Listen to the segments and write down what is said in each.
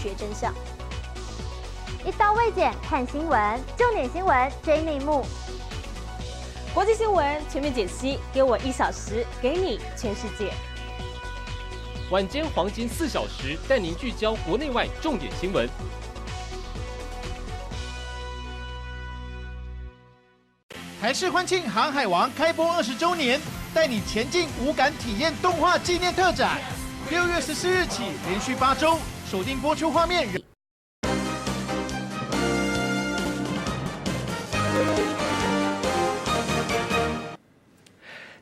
掘真相。一刀未剪看新闻，重点新闻追内幕。国际新闻全面解析，给我一小时，给你全世界。晚间黄金4小时，带您聚焦国内外重点新闻。台视欢庆《航海王》开播20周年，带你前进五感体验动画纪念特展。6月14日起，连续8周锁定播出画面。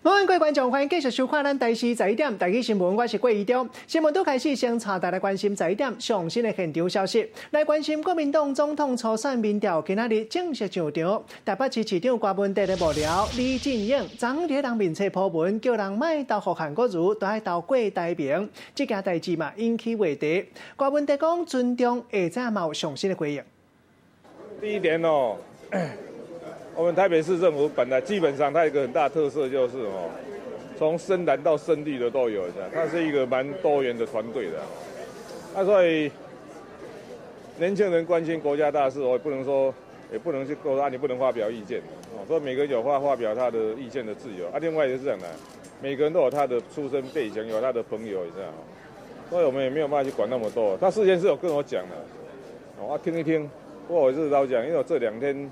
晚安，各位观众，欢迎继续收看咱台视十一点台语新闻，我是郭怡中。新闻拄开始，先带大家关心十一点上新的现场消息。来关心国民党总统初选民调今仔日正式上场。台北市市长郭文哲的幕僚李进勇，昨昏伫人面册铺文，叫人莫投予韩国瑜，都爱投郭台铭。这件代志嘛引起话题。郭文哲讲尊重，下早嘛有上新的回应。第一点哦。我们台北市政府本来基本上它有一个很大的特色就是哦，从深蓝到深绿的都有，它是一个蛮多元的团队的。那所以年轻人关心国家大事，我也不能说，也不能去说啊，你不能发表意见哦。所以每个人有发表他的意见的自由啊。另外也是这样的，每个人都有他的出身背景，有他的朋友，这样。所以我们也没有办法去管那么多。他事先是有跟我讲的，我听一听。不过我是老讲，因为我这两天，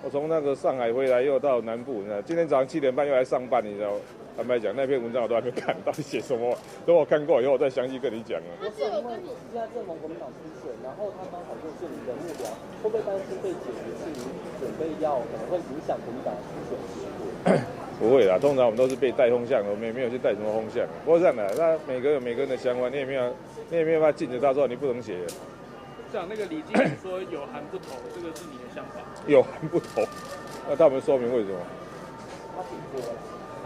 我从那个上海回来，又到南部，你知道，今天早上7点半又来上班，你知道。坦白讲，那篇文章我都还没看，到底写什么，等我看过以后，我再详细跟你讲啊。他是有跟你现在正逢国民党初选，然后他刚好又是你的幕僚，会不会担心被解读是你准备要可能会影响国民党初选结果？不会啦，通常我们都是被带风向，我们也没有去带什么风向。不过这样的，他每个人有每个人的想法，你也没有办法禁止他说你不能写。讲那个李进勇说有韩不投，这个是你的想法？有韩不投，那他们说明为什么？他挺过了，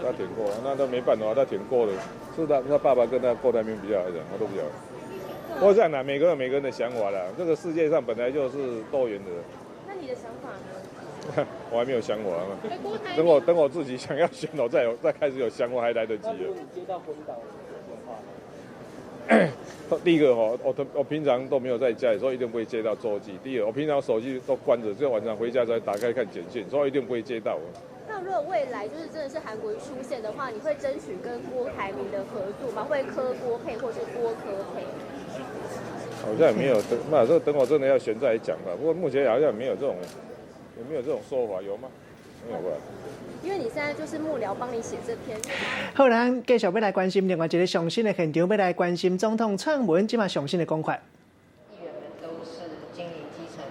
他挺过，那都没办法，他挺过的，是他爸爸跟他郭台铭比较来讲，我都不晓得。不过这样的，每个人有每个人的想法啦，这个世界上本来就是多元的。那你的想法呢？我还没有想法嘛。等我自己想要选，我再开始有想法还来得及。那如果你接到国民党的电话？第一个哈，我平常都没有在家里，所以一定不会接到座机。第二，我平常手机都关着，只有晚上回家才打开看简讯，所以一定不会接到。那如果未来就是真的是韩国瑜出现的话，你会争取跟郭台铭的合作吗？会柯郭配或是郭柯配？好像也没有，等那这等我真的要选再来讲吧。不过目前好像没有这种，有没有这种说法？有吗？没有吧。因为你现在就是幕僚帮你写这篇。好，咱继续欲来关心另外一个上新的现场，欲来关心总统蔡英文这马上新的讲法。议员们都是经营基层，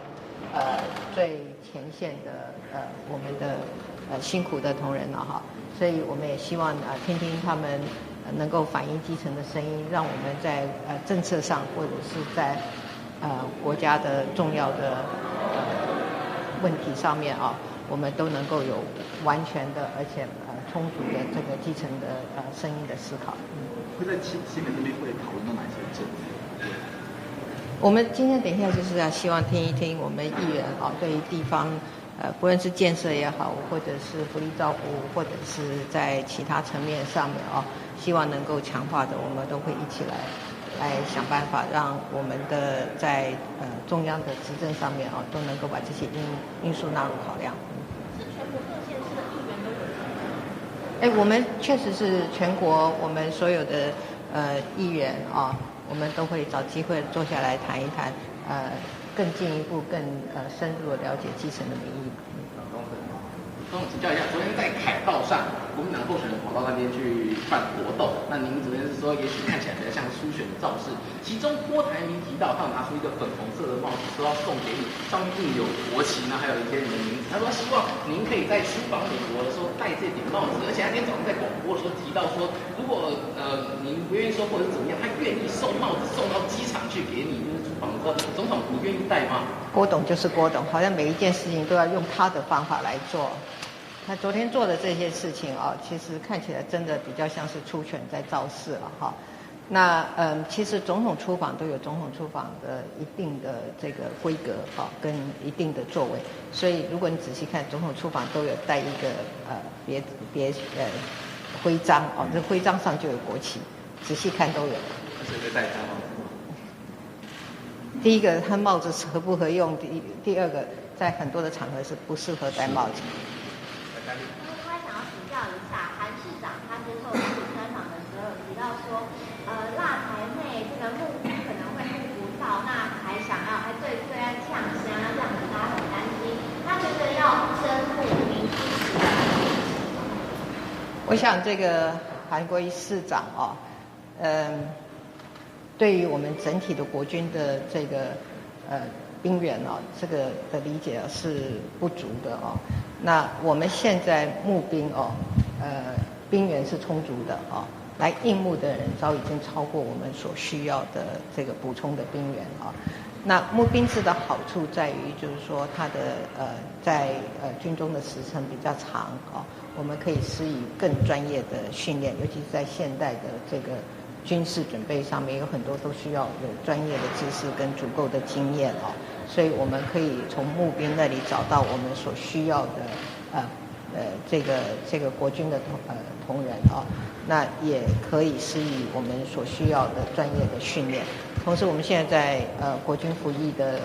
最前线的我们的辛苦的同仁了哈，所以我们也希望听听他们能够反映基层的声音，让我们在政策上或者是在国家的重要的问题上面啊，我们都能够有完全的，而且充足的这个基层的声音的思考。会在新北这边会讨论到哪些政策？我们今天等一下就是要希望听一听我们议员啊，对于地方不论是建设也好，或者是福利照顾，或者是在其他层面上面啊，希望能够强化的，我们都会一起来想办法，让我们的在中央的执政上面啊，都能够把这些因素纳入考量。是全国各县市的议员都有参加？哎，我们确实是全国，我们所有的议员啊，我们都会找机会坐下来谈一谈，更进一步、更深入的了解基层的民意。跟我请教一下，昨天在凯道上，国民党候选人跑到那边去办活动，那您昨天是说，也许看起来比较像初选的造势。其中郭台铭提到，他有拿出一个粉红色的帽子，说要送给你，上面印有国旗呢，还有一些你的名字。他说希望您可以在出访美国的时候戴这顶帽子，而且他今天早上在广播的时候提到说，如果您不愿意收或者怎么样，他愿意送帽子送到机场去给你，就是出访的时候，总统你愿意戴吗？郭董就是郭董，好像每一件事情都要用他的方法来做。他昨天做的这些事情啊，其实看起来真的比较像是出拳在造势了哈。那其实总统出访都有总统出访的一定的这个规格哈，跟一定的作为。所以如果你仔细看，总统出访都有带一个别别徽章哦，这徽章上就有国旗，仔细看都有。谁在戴他吗？第一個，他帽子合不合用？第二個，在很多的場合是不適合戴帽子。另外想要請教一下，韓市長他接受媒體專訪的時候有提到說，辣台妹這個募資可能會募不到，那還想要還對對岸嗆聲這樣子，大家很擔心。他覺得要徵募您支持？我想這個韓國瑜市長哦，對於我們整體的國軍的這個兵員哦，這個的理解是不足的哦。那我們現在募兵哦，兵員是充足的哦，來應募的人早已經超過我們所需要的這個補充的兵員啊。那募兵制的好處在於，就是說它的在軍中的時程比較長哦，我們可以施以更專業的訓練，尤其是在現代的這個軍事準備上面，有很多都需要有專業的知識跟足夠的經驗哦，所以我們可以從募兵那裡找到我們所需要的這個國軍的同仁哦，那也可以施以我們所需要的專業的訓練。同時，我們現在在國軍服役的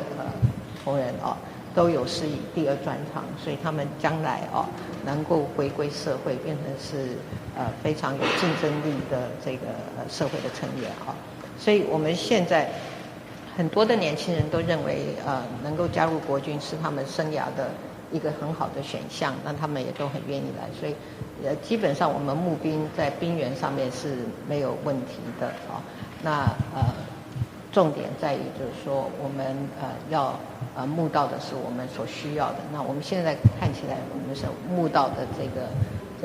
同仁哦，都有施以第二專長，所以他們將來哦能夠回歸社會，變成是非常有競爭力的這個社會的成員啊。所以我們現在很多的年輕人都認為能夠加入國軍是他們生涯的一個很好的選項，那他們也都很願意來。所以基本上我們募兵在兵員上面是沒有問題的啊。那重點在於就是說，我們要募到的是我們所需要的。那我們現在看起來，我們所募到的這個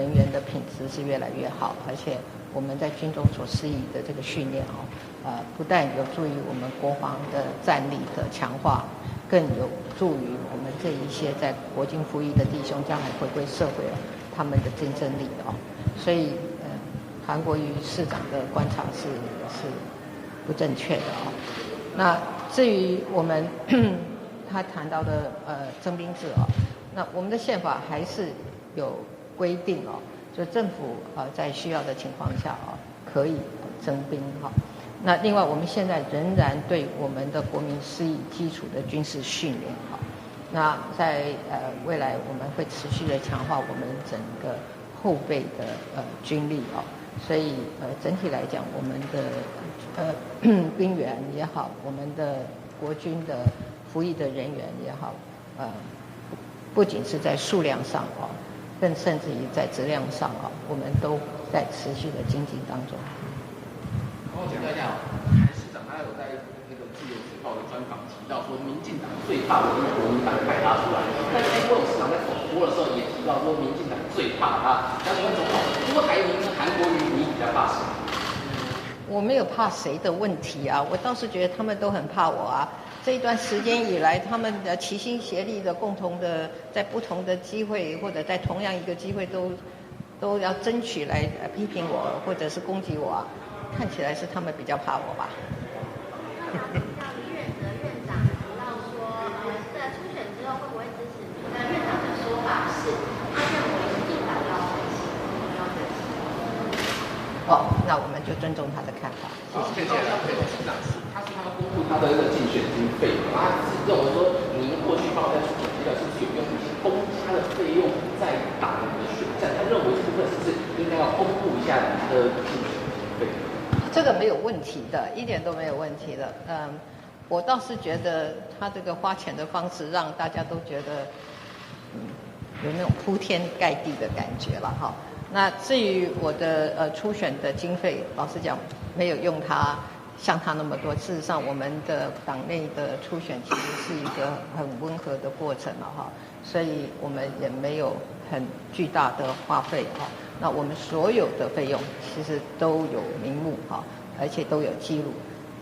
人員的品質是越來越好，而且我們在軍中所施以的這個訓練哦，不但有助於我們國防的戰力的強化，更有助於我們這一些在國軍服役的弟兄將來回歸社會他們的競爭力哦。所以，韓國瑜市長的觀察是不正確的哦。那至於我們他談到的徵兵制哦，那我們的憲法還是有規定哦，就政府在需要的情況下哦可以徵兵哈。那另外我們現在仍然對我們的國民施以基礎的軍事訓練哈。那在未來我們會持續的強化我們整個後備的軍力哦。所以整體來講，我們的兵員也好，我們的國軍的服役的人員也好，不僅是在數量上哦，更甚至於在質量上哦，我們都在持續的精進當中。我請教一下，韓市長他有在那個自由時報的專訪提到說，民進黨最怕的是國民黨派他出來，但是郭董事長在廣播的時候也提到說，民進黨最怕他。想請問總統，郭台銘跟韓國瑜，你比較怕誰？我沒有怕誰的問題啊，我倒是覺得他們都很怕我啊。這一段時間以來，他們的齊心協力的共同的，在不同的機會或者在同樣一個機會都要爭取來批評我或者是攻擊我啊，看起來是他們比較怕我吧。那李遠哲院長提到說，在初選之後會不會支持你？那院長的說法是，他認為是政黨要成型，要成型。哦，那我們就尊重他的看法。謝謝。謝謝。他是他公布他的一個競選經費，他是認為說，您過去放在初選階段是不是有用一些公家的費用在打你的選戰？他認為這部分是不是應該要公布一下您的競選經費？這個沒有問題的，一點都沒有問題的。我倒是覺得他這個花錢的方式讓大家都覺得，有那種鋪天蓋地的感覺了哈。那至於我的初選的經費，老實講沒有用它像他那麼多。事實上，我們的黨內的初選其實是一個很溫和的過程了哈，所以我們也沒有很巨大的花費哈。那我們所有的費用其實都有名目哈，而且都有記錄，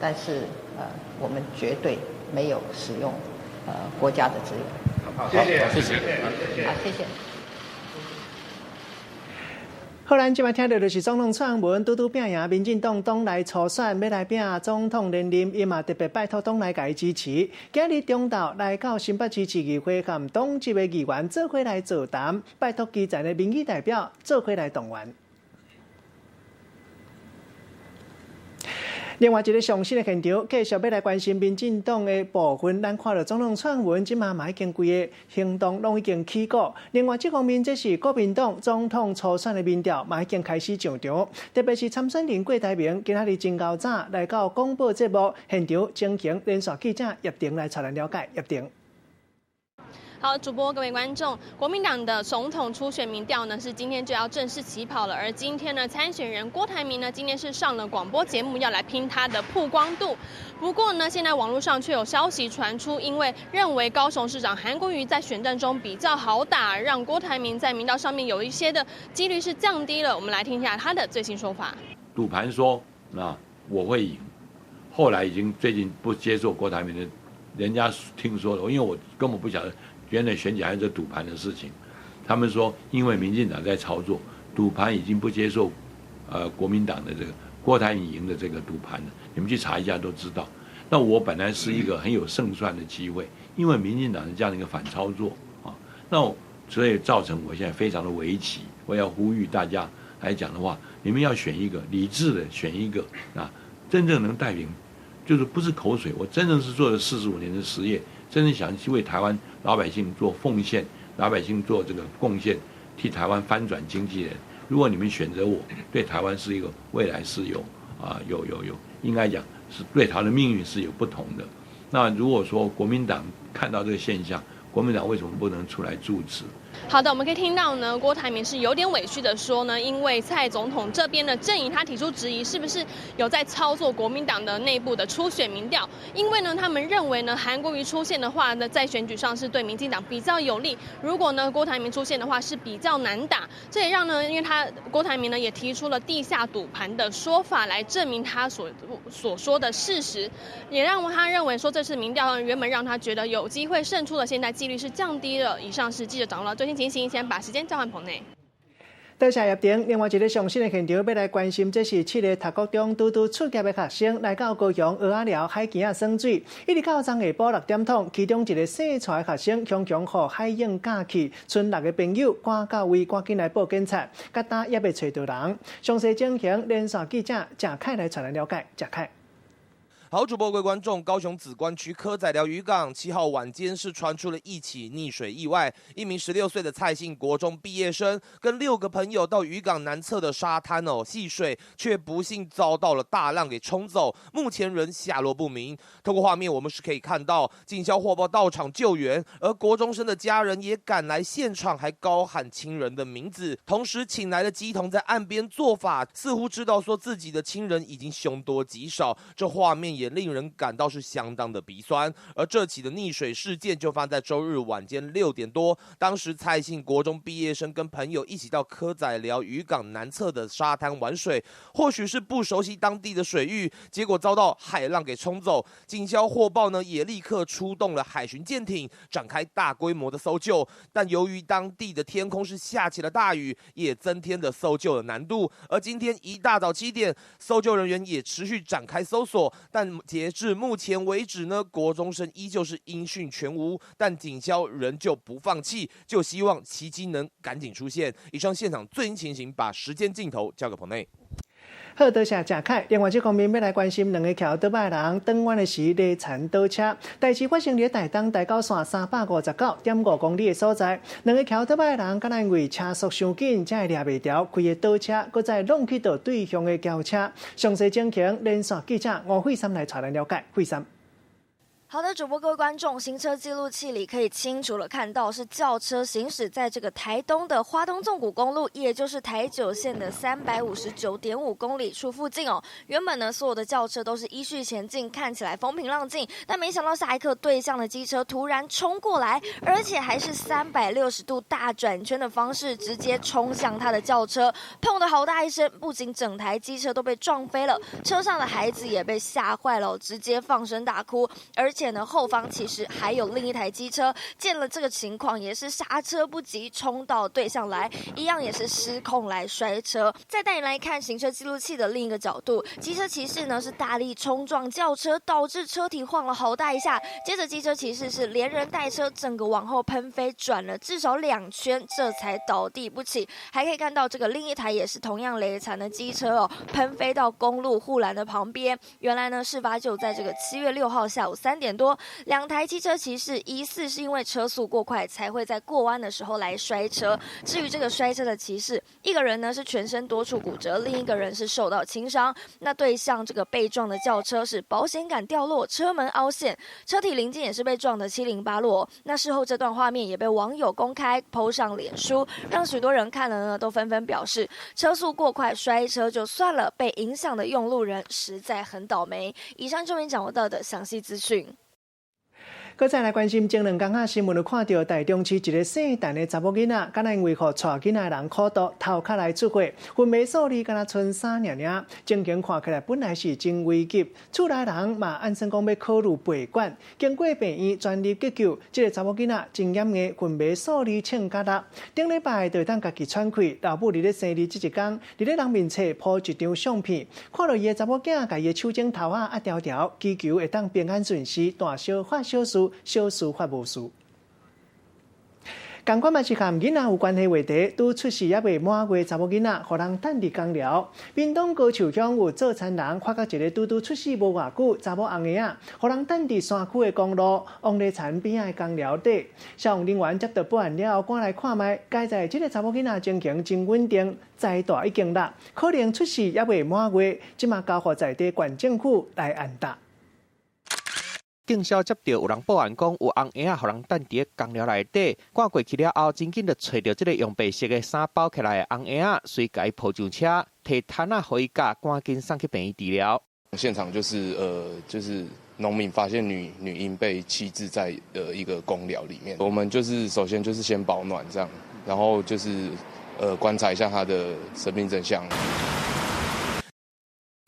但是我們絕對沒有使用國家的資源。好，謝謝，謝謝，好，謝謝。好，咱這擺聽著就是總統蔡英文拄拄拚贏民進黨黨內初選，欲來拚總統連任，伊嘛特別拜託黨內共伊支持。今日中晝來到新北市市議會佮黨籍的議員做伙來座談，拜託基層的民意代表做伙來動員。另外一个上新的現場，繼續欲來關心民進黨的部分，咱看著總統蔡英文這馬嘛已經規个行動攏已經起鼓。另外這方面，這是國民黨總統初選的民調嘛已經開始上場，特別是參選人郭台銘今仔日真𠢕早來到廣播節目現場，進行連線記者葉婷來帶咱了解。葉婷。好，主播各位觀眾，國民黨的總統初選民調呢是今天就要正式起跑了，而今天呢，參選人郭台銘呢今天是上了廣播節目，要來拼他的曝光度。不過呢，現在網絡上卻有消息傳出，因為認為高雄市長韓國瑜在選戰中比較好打，讓郭台銘在民調上面有一些的幾率是降低了。我們來聽一下他的最新說法。賭盤說那我會贏，後來已經最近不接受郭台銘的，人家聽說了，因為我根本不曉得。原來選舉還是賭盤的事情，他們說因為民進黨在操作，賭盤已經不接受，國民黨的這個郭台銘贏的這個賭盤了。你們去查一下都知道。那我本來是一個很有勝算的機會，因為民進黨的這樣的一個反操作啊，那所以造成我現在非常的危急。我要呼籲大家來講的話，你們要選一個理智的，選一個啊，真正能帶領，就是不是口水，我真正是做了45年的實業。真正想去為台灣老百姓做奉獻，老百姓做這個貢獻，替台灣翻轉經濟的人。如果你們選擇我，對台灣是一個未來是有啊有有有，應該講是對台灣的命運是有不同的。那如果說國民黨看到這個現象，國民黨為什麼不能出來阻止？好的，我們可以聽到呢，郭台銘是有點委屈的說呢，因為蔡總統這邊的陣營他提出質疑，是不是有在操作國民黨的內部的初選民調？因為呢，他們認為呢，韓國瑜出現的話呢，在選舉上是對民進黨比較有利；如果呢，郭台銘出現的話是比較難打。這也讓呢，因為他郭台銘呢也提出了地下賭盤的說法來證明他所說的事實，也讓他認為說這次民調原本讓他覺得有機會勝出的，現在幾率是降低了。以上是記者掌握了最新情形，先把時間交還棚內。多謝葉婷。另外一个上新的現場，欲來關心，這是七个讀國中拄拄出業的學生來到高雄蚵仔寮海墘仔耍水，一直到昨下晡6點鐘，其中一个姓蔡的學生雄雄予海湧咬去，賰六个朋友趕到位，趕緊來報警察，佮今猶未揣著人。詳細情形，連線記者鄭凱來帶咱了解。鄭凱。好，主播各位觀眾，高雄梓官區蚵仔寮漁港7號晚間是傳出了一起溺水意外，一名16歲的蔡姓國中畢業生跟6個朋友到漁港南側的沙灘哦戲水，卻不幸遭到了大浪給沖走，目前仍下落不明。透過畫面，我們是可以看到警消獲報到場救援，而國中生的家人也趕來現場，還高喊親人的名字，同時請來了乩童在岸邊做法，似乎知道說自己的親人已經凶多吉少。這畫面也令人感到是相當的鼻酸，而這起的溺水事件就發生在周日晚間6點多，當時蔡姓國中畢業生跟朋友一起到蚵仔寮漁港南側的沙灘玩水，或許是不熟悉當地的水域，結果遭到海浪給沖走。警消獲報呢，也立刻出動了海巡艦艇，展開大規模的搜救。但由於當地的天空是下起了大雨，也增添了搜救的難度。而今天一大早7點，搜救人員也持續展開搜索，但截至目前為止呢，國中生依舊是音訊全無，但警消仍舊不放棄，就希望奇蹟能趕緊出現。以上現場最新情形，把時間鏡頭交給棚內。好，多謝鄭凱。另外這方面欲來關心兩个騎桌仔的人，轉彎的時犁田倒車。代誌發生佇台東台九線359.5公里的所在，兩个騎桌仔的人，敢若因為車速傷緊，才會掠袂牢，開个倒車，閣再挵去著對向的轎車。詳細情形，連線記者吳慧珊來帶咱了解。慧珊。好的，主播各位觀眾，行車記錄器裡可以清楚的看到，是轎車行駛在這個台東的花東縱谷公路，也就是台九線的359.5公里處附近哦。原本呢，所有的轎車都是依序前進，看起來風平浪靜，但沒想到下一刻，對向的機車突然衝過來，而且還是360度大轉圈的方式，直接衝向他的轎車，砰的好大一聲，不僅整台機車都被撞飛了，車上的孩子也被嚇壞了，直接放聲大哭，而且。且呢后方其实还有另一台机车，见了这个情况也是刹车不及，冲到对向来，一样也是失控来摔车。再带你来看行车记录器的另一个角度，机车骑士呢是大力冲撞轿车，导致车体晃了好大一下，接着机车骑士是连人带车整个往后喷飞，转了至少2圈，这才倒地不起。还可以看到这个另一台也是同样雷残的机车哦，喷飞到公路护栏的旁边。原来呢，事发就在这个7月6号下午3点多，两台机车骑士疑似是因为车速过快，才会在过弯的时候来摔车。至于这个摔车的骑士，一个人呢是全身多处骨折，另一个人是受到轻伤。那对向这个被撞的轿车是保险杆掉落，车门凹陷，车体零件也是被撞得七零八落。那事后这段画面也被网友公开 PO 上脸书，让许多人看了呢都纷纷表示，车速过快摔车就算了，被影响的用路人实在很倒霉。以上就你掌握到的详细资讯。閣再來關心，前兩工仔新聞有看到台中市一个姓陳的查某囡仔，敢若因為予帶囡仔的人苦毒，頭殼來出血，昏迷數字敢若賰三爾爾，情形看起來本來是真危急，厝內人嘛按算講欲考慮拔管，經過病院全力急救，這個查某囡仔真嚴的昏迷數字穿甲六，頂禮拜就會當家己喘氣，老母佇咧生日這一工，佇咧人面前 PO 一張相片，看著伊的查某囝共伊的手指頭仔壓牢牢，祈求會當平安順時，大小發小事。小事發無事，仝款嘛是和囡仔有關係話題，拄出世猶未滿月查某囡仔，予人等佇工寮。屏東高樹鄉有做田人發覺一个拄拄出世無偌久查某紅嬰仔，予人等佇山區的公路王犁田邊仔的工寮底。消防人員接到報案了後，趕來看覓，佳哉這个查某囡仔情形真穩定，臍帶已經落，可能出世猶未滿月，這馬交予在地縣政府來安搭。警消接到有人報案講有紅嬰仔予人等佇工寮內底，趕過去了後，真緊就揣著這个用白色的衫包起來的紅嬰仔，隨共伊抱上車，提毯仔予伊蓋，趕緊送去病院治療。現場就是農民發現女嬰被棄置在一個工寮裡面，我們就是首先就是先保暖這樣，然後就是觀察一下她的生命徵象。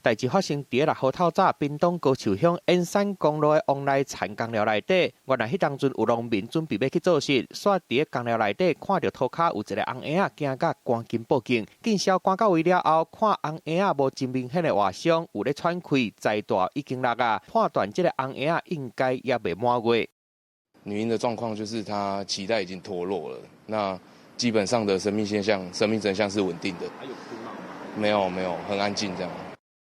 代誌發生佇6號透早，屏東高樹鄉沿山公路的王來田工寮內底，原來彼當陣有農民準備欲去做穡，煞佇工寮內底看著塗跤有一個紅嬰仔，驚甲趕緊報警。警消趕到位了後，看紅嬰仔無真明顯的外傷，有咧喘氣，臍帶已經落啊，判斷這個紅嬰仔應該猶未滿月。女嬰的狀況就是她臍帶已經脫落了，那基本上的生命現象、生命徵象是穩定的。還有哭鬧嗎？沒有，沒有，很安靜這樣。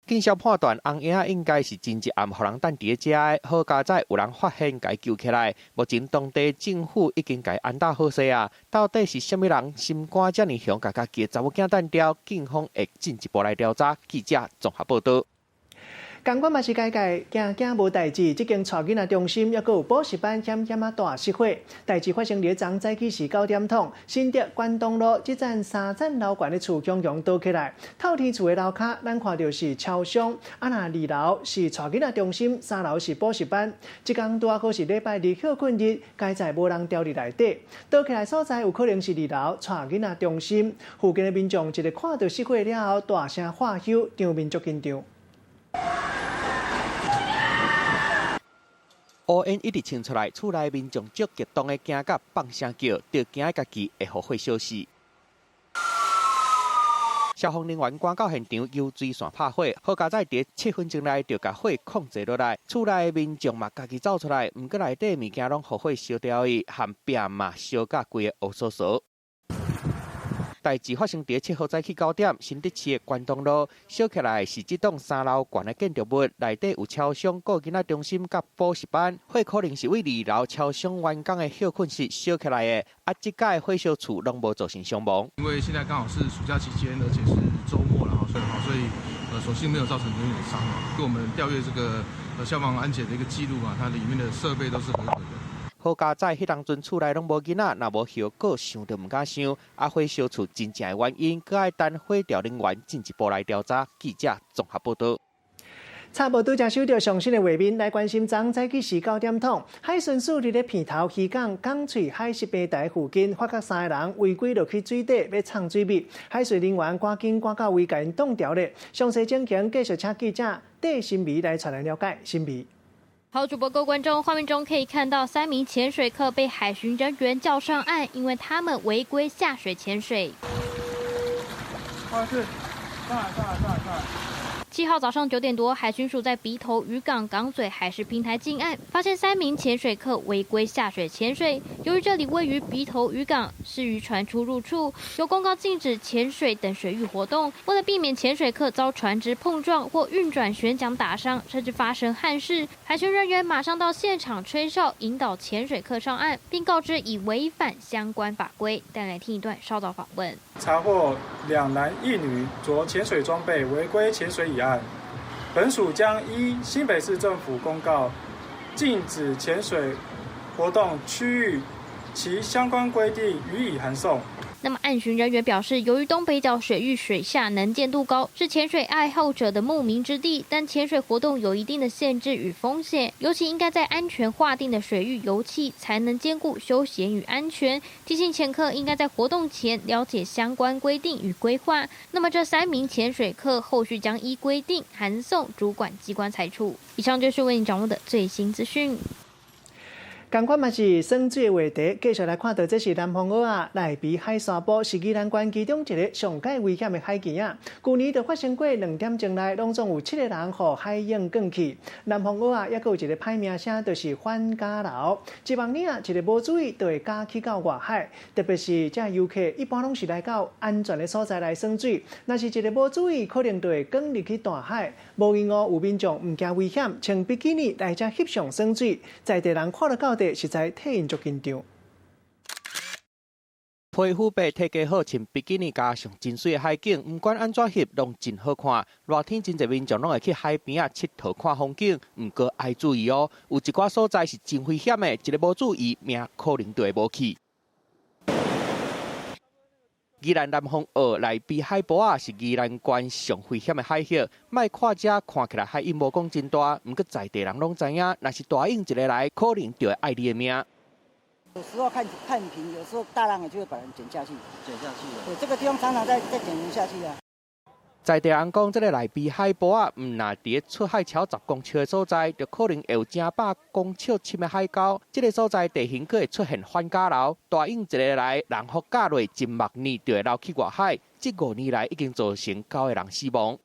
警消判斷，紅嬰仔應該是前一暗予人等佇咧遮的，好佳哉有人發現，共伊救起來。目前當地政府已經共伊安搭好勢啊！到底是啥物人心肝遮爾雄，共家己的查某囝等牢？警方會進一步來調查。記者綜合報導。仝款嘛是解解，驚驚無代誌。這間帶囡仔中心猶閣有補習班，險險仔大失火。代誌發生佇昨早起時9點鐘，新竹關東路這層3層樓懸的厝強強倒起來。透天厝的樓跤，咱看著是超商，啊若2樓是帶囡仔中心，3樓是補習班。這工拄仔好是禮拜日歇睏日，佳哉無人牢佇內底。倒起來所在有可能是2樓帶囡仔中心附近的民眾，一个看著失火了後，大聲喝唏，場面足緊張。烏煙一直衝出來，厝內民眾足激動的驚甲放聲叫，就驚家己會予火燒死。消防人員趕到現場，油水線拍火，好佳哉佇7分鐘內就共火控制落來。厝內民眾嘛家己走出來，毋過內底物件攏予火燒掉去，和壁嘛燒甲規个烏趖趖。代誌發生佇7號早起9點，新竹市的關東路燒起來是這棟3樓懸的建築物，內底有超商、顧囡仔中心佮補習班。火可能是位2樓超商員工的歇睏室燒起來的，啊，這擺火燒厝攏無造成傷亡。因為現在剛好是暑假期間，而且是週末了，所以所幸沒有造成人員傷亡。我們調閱這個消防安檢的一個記錄啊，它裡面的設備都是合格的。好佳哉，彼當陣厝內攏無囡仔，若無後果想都毋敢想。啊，火燒厝真正的原因，閣愛等火調人員進一步來調查。記者綜合報導。差無拄才收著上新的畫面來關心，昨早起時9點鐘，海巡署佇咧鼻頭漁港港喙海蝕平台附近，發覺3个人違規落去水底欲藏水米，海巡人員趕緊趕到位，共𪜶擋牢咧。詳細情形繼續請記者戴新美來帶來了解。新美。好，主播各位觀眾，畫面中可以看到三名潛水客被海巡人員叫上岸，因為他們違規下水潛水。啊，是，上來，上來，上來，上來。7號早上9點多，海巡署在鼻頭漁港港嘴海事平台近岸，發現三名潛水客違規下水潛水。由於這裡位於鼻頭漁港，是漁船出入處，有公告禁止潛水等水域活動。為了避免潛水客遭船隻碰撞或運轉舷槳打傷，甚至發生憾事，海巡人員馬上到現場吹哨，引導潛水客上岸，並告知已違反相關法規。帶來聽一段稍早訪問。查獲兩男一女著潛水裝備違規潛水一案，本署將依新北市政府公告禁止潛水活動區域其相關規定予以函送。那麼，岸巡人員表示，由於東北角水域水下能見度高，是潛水愛好者的慕名之地，但潛水活動有一定的限制與風險，尤其應該在安全劃定的水域遊憩，才能兼顧休閒與安全。提醒潛客應該在活動前了解相關規定與規劃。那麼，這三名潛水客後續將依規定函送主管機關裁處。以上就是為你掌握的最新資訊。仝款嘛是耍水的話題，繼續來看到這是南方澳仔內埤海沙埔，是宜蘭縣其中一个上蓋危險的海墘仔。舊年就發生過兩點鐘內，攏總有七个人予海湧捲去。南方澳仔猶閣有一个歹名聲，就是反甲流。一望你啊，一个無注意，就會咬去到外海。特別是這遊客，一般攏是來到安全的所在來耍水，若是一个無注意，可能就會捲入去大海。無閒哦，有民眾毋驚危險，穿比基尼來遮翕相耍水，在地人看著到底，實在替𪜶足緊張。皮膚白、體格好，穿比基尼加上真媠的海景，毋管按怎翕，攏真好看。熱天真濟民眾攏會去海邊仔𨑨迌看風景，毋過愛注意哦，有一寡所在是真危險的，一个無注意，命可能就會無去。宜蘭南方澳內埤海埔仔是宜蘭縣上危險的海域，莫看這看起來海湧無講真大，毋過在地人攏知影，若是大湧一个來，可能就會愛你的命。有時候看看平，有時候大浪也就會把人捲下去。捲下去了。對，這個地方常常在捲人下去啊。在地人講，這个內埤海埔仔，毋若佇出海超10公尺的所在，就可能會有成百公尺深的海溝。這个所在地形閣會出現反甲流，大湧一个來，人予咬落真目呢，就會流去外海。這5年來已經造成9个人死亡。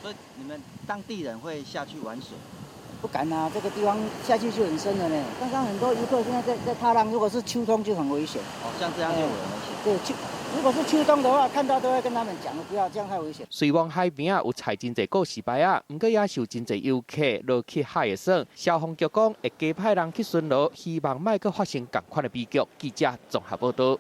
所以你們當地人會下去玩水？不敢啊，這個地方下去就很深了呢。剛剛很多遊客現在在踏浪，如果是秋冬就很危險。哦，像這樣就很危險。對，秋如果是秋冬的話，看到都會跟他們講，不要這樣太危險。雖然海邊仔有採真濟告示牌仔，毋過也是有真濟遊客落去海會耍。消防局講會加派人去巡邏，希望莫閣發生仝款的悲劇。記者綜合報導。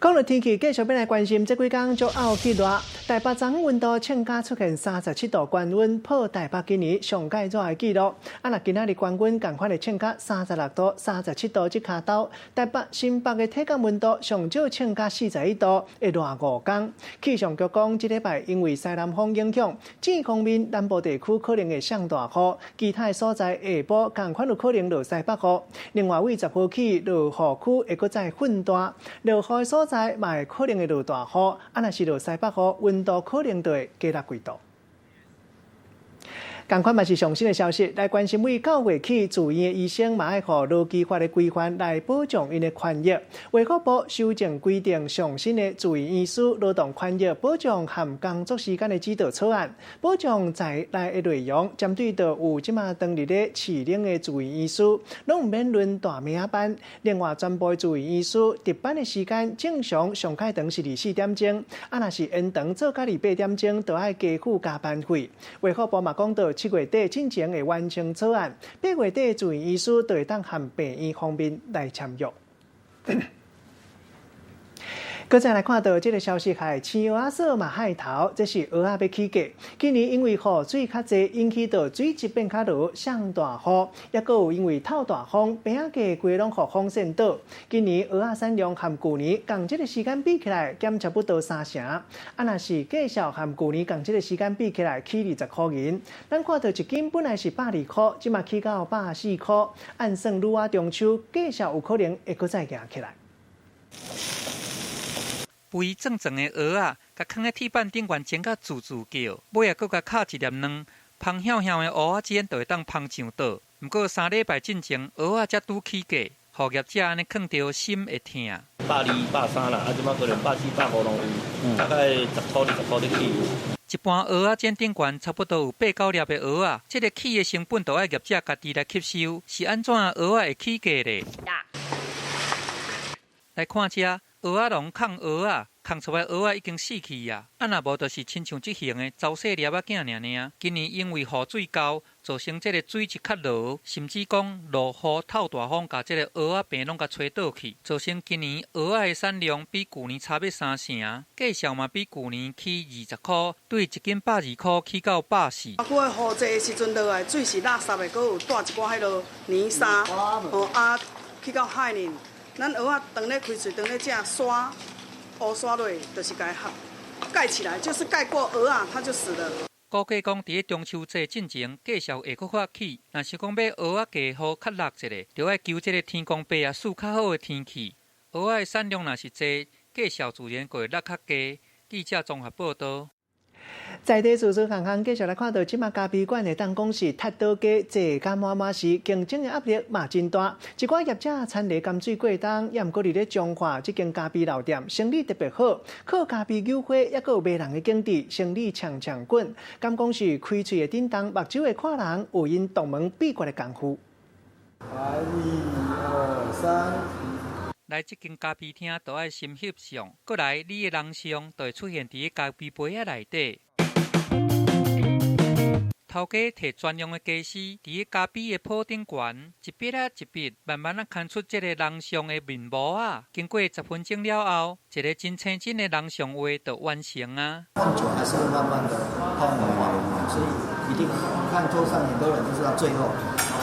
講到天氣，繼續欲來關心，這幾工足漚氣熱，台北昨昏溫度衝甲出現37度高溫，破台北今年上蓋熱的紀錄。啊，若今仔日高溫仝款會衝甲36度、37度這跤兜，台北、新北的體感溫度上少衝甲41度，會熱5工。氣象局講，這禮拜因為西南風影響，這方面南部地區可能會上大雨，其他的所在下晡仝款有可能落西北雨。另外，為10號起落雨區會閣再混大，落雨的所在嘛會可能會落大雨，啊，若是落西北雨，溫度可能就會加六幾度。仝款嘛是上新的消息，來關心為九月起住院的醫生嘛愛予勞基法的規範來保障𪜶的權益。衛福部修正規定上新的住院醫師勞動權益保障和工作時間的指導草案，保障在內的內容，針對著有這馬當日咧飼領的住院醫師，攏毋免輪大暝仔班。另外，全部住院醫師值班的時間正常上蓋長是24點鐘，啊，若是延長做到28點鐘，就愛加付加班費。衛福部嘛講到，7月底進前會完成草案，8月底住院醫師就會當和病院方面來簽約。閣再來看到這个消息，係青蚵仔嫂嘛害頭，這是蚵仔欲起價。今年因為雨水較濟，引起到水質變較濁，上大雨，抑閣有因為透大風，棚仔價規攏予風扇倒。今年蚵仔產量和舊年仝這个時間比起來，減差不多三成。啊，若是價數和舊年仝這个時間比起來，起20箍銀。咱看到一斤本來是120箍，這馬起到140箍。按算滷仔中秋，價數有可能會閣再行起來。肥壯壯的蚵仔，共囥佇鐵板頂懸煎甲滋滋叫，尾仔閣共敲一粒卵，芳香香的蚵仔煎就會當芳上桌。毋過3禮拜進前，蚵仔才拄起價，予業者按呢囥著心會疼。120、130啦，啊，這擺可能140、150攏有，大概10箍20箍咧起。一般蚵仔煎頂懸差不多有八九粒的蚵仔，這个起的成本都愛業者家己來吸收，是按怎蚵仔會起價咧？來看這蚵仔籠囥蚵仔，囥出來蚵仔已經死去啊！啊，若無就是親像這型的糟細粒仔囝爾爾。今年因為雨水夠，造成這个水質較濁，甚至講落雨透大風，共這个蚵仔棚攏共吹倒去，造成今年蚵仔的產量比舊年差欲三成，價數嘛比舊年起20箍，對一斤120箍起到140。啊，閣雨濟的時陣落來，水是垃圾的，閣有帶一寡彼落泥沙，哦啊，去到海裡。咱蚵仔當咧開喙，當咧食沙烏沙落，就是共伊蓋起來，就是蓋過蚵仔，它就死了。估計講，佇咧中秋節進前，價數會閣較起。若是講欲蚵仔價予較落一下，就愛求這个天公伯啊，賜較好的天氣。蚵仔的產量若是濟，價數自然就會落較低。記者綜合報導。在地事事項項，繼續來看到，這馬咖啡館會當講是踢倒街，坐甲滿滿是，競爭的壓力嘛真大。一寡業者田螺甘水過冬，也毋過佇咧彰化這間咖啡老店，生意特別好，靠咖啡酒花，抑閣有迷人的景致，生意強強滾。敢講是開喙會振動，目睭會看人，有𪜶獨門秘訣的功夫。來，一、二、三。來這間咖啡廳，就愛先翕相，過來你的人像就會出現佇咖啡杯仔內底。頭家提專用的家私，佇咧咖啡的鋪頂懸，一筆仔一筆，慢慢仔牽出這个人像的面模仔。經過10分鐘了後，一个真青真的人像畫就完成啊。放久還是會慢慢的泡沫，所以一定看桌上很多人都是到最後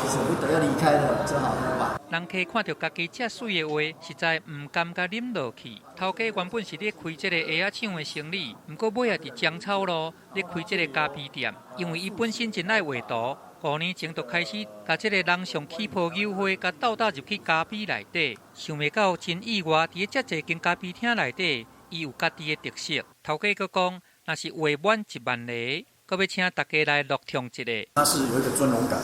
捨不得要離開了，只好要把。人客看著家己遮媠的畫，實在毋甘共啉落去。頭家原本是咧開這个鞋仔廠的生意，毋過尾仔佇樟草路咧開這个咖啡店，因為伊本身真愛畫圖，5年前就開始共這个人像起泡酒花，共倒搭入去咖啡內底。想袂到真意外，佇咧遮濟間咖啡廳內底，伊有家己的特色。頭家閣講，若是畫滿1萬个，閣欲請大家來落場一下。它是有一個尊榮感，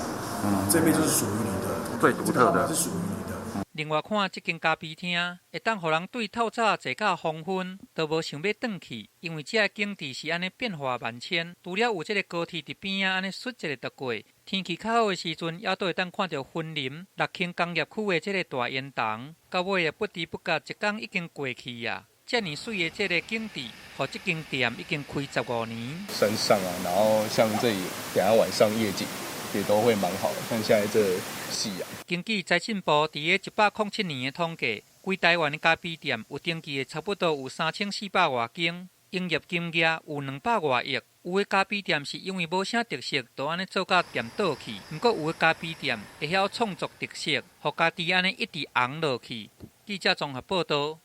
這邊就是屬於你的，最獨特的，是屬於你的。另外看這間咖啡廳，會當予人對透早坐到黃昏，都無想欲轉去，因為這个景致是按呢變化萬千。除了有這个高鐵佇邊仔按呢窣一下就過，天氣較好的時陣，猶閣會當看著雲林六輕工業區的這个大煙囱。到尾啊，不知不覺一工已經過去啊。遮爾媠的這个景致，予這間店已經開15年。山上啊，然後像這裡，等下晚上夜景也都會蠻好的，像現在這夕陽。根據財政部佇咧107年的統計，規台灣的咖啡店有登記的差不多有3400外間，營業金額有200外億。有的咖啡店是因為無啥特色，就按呢做甲店倒去；毋過有的咖啡店會曉創作特色，予家己按呢一直紅落去。記者綜合報導。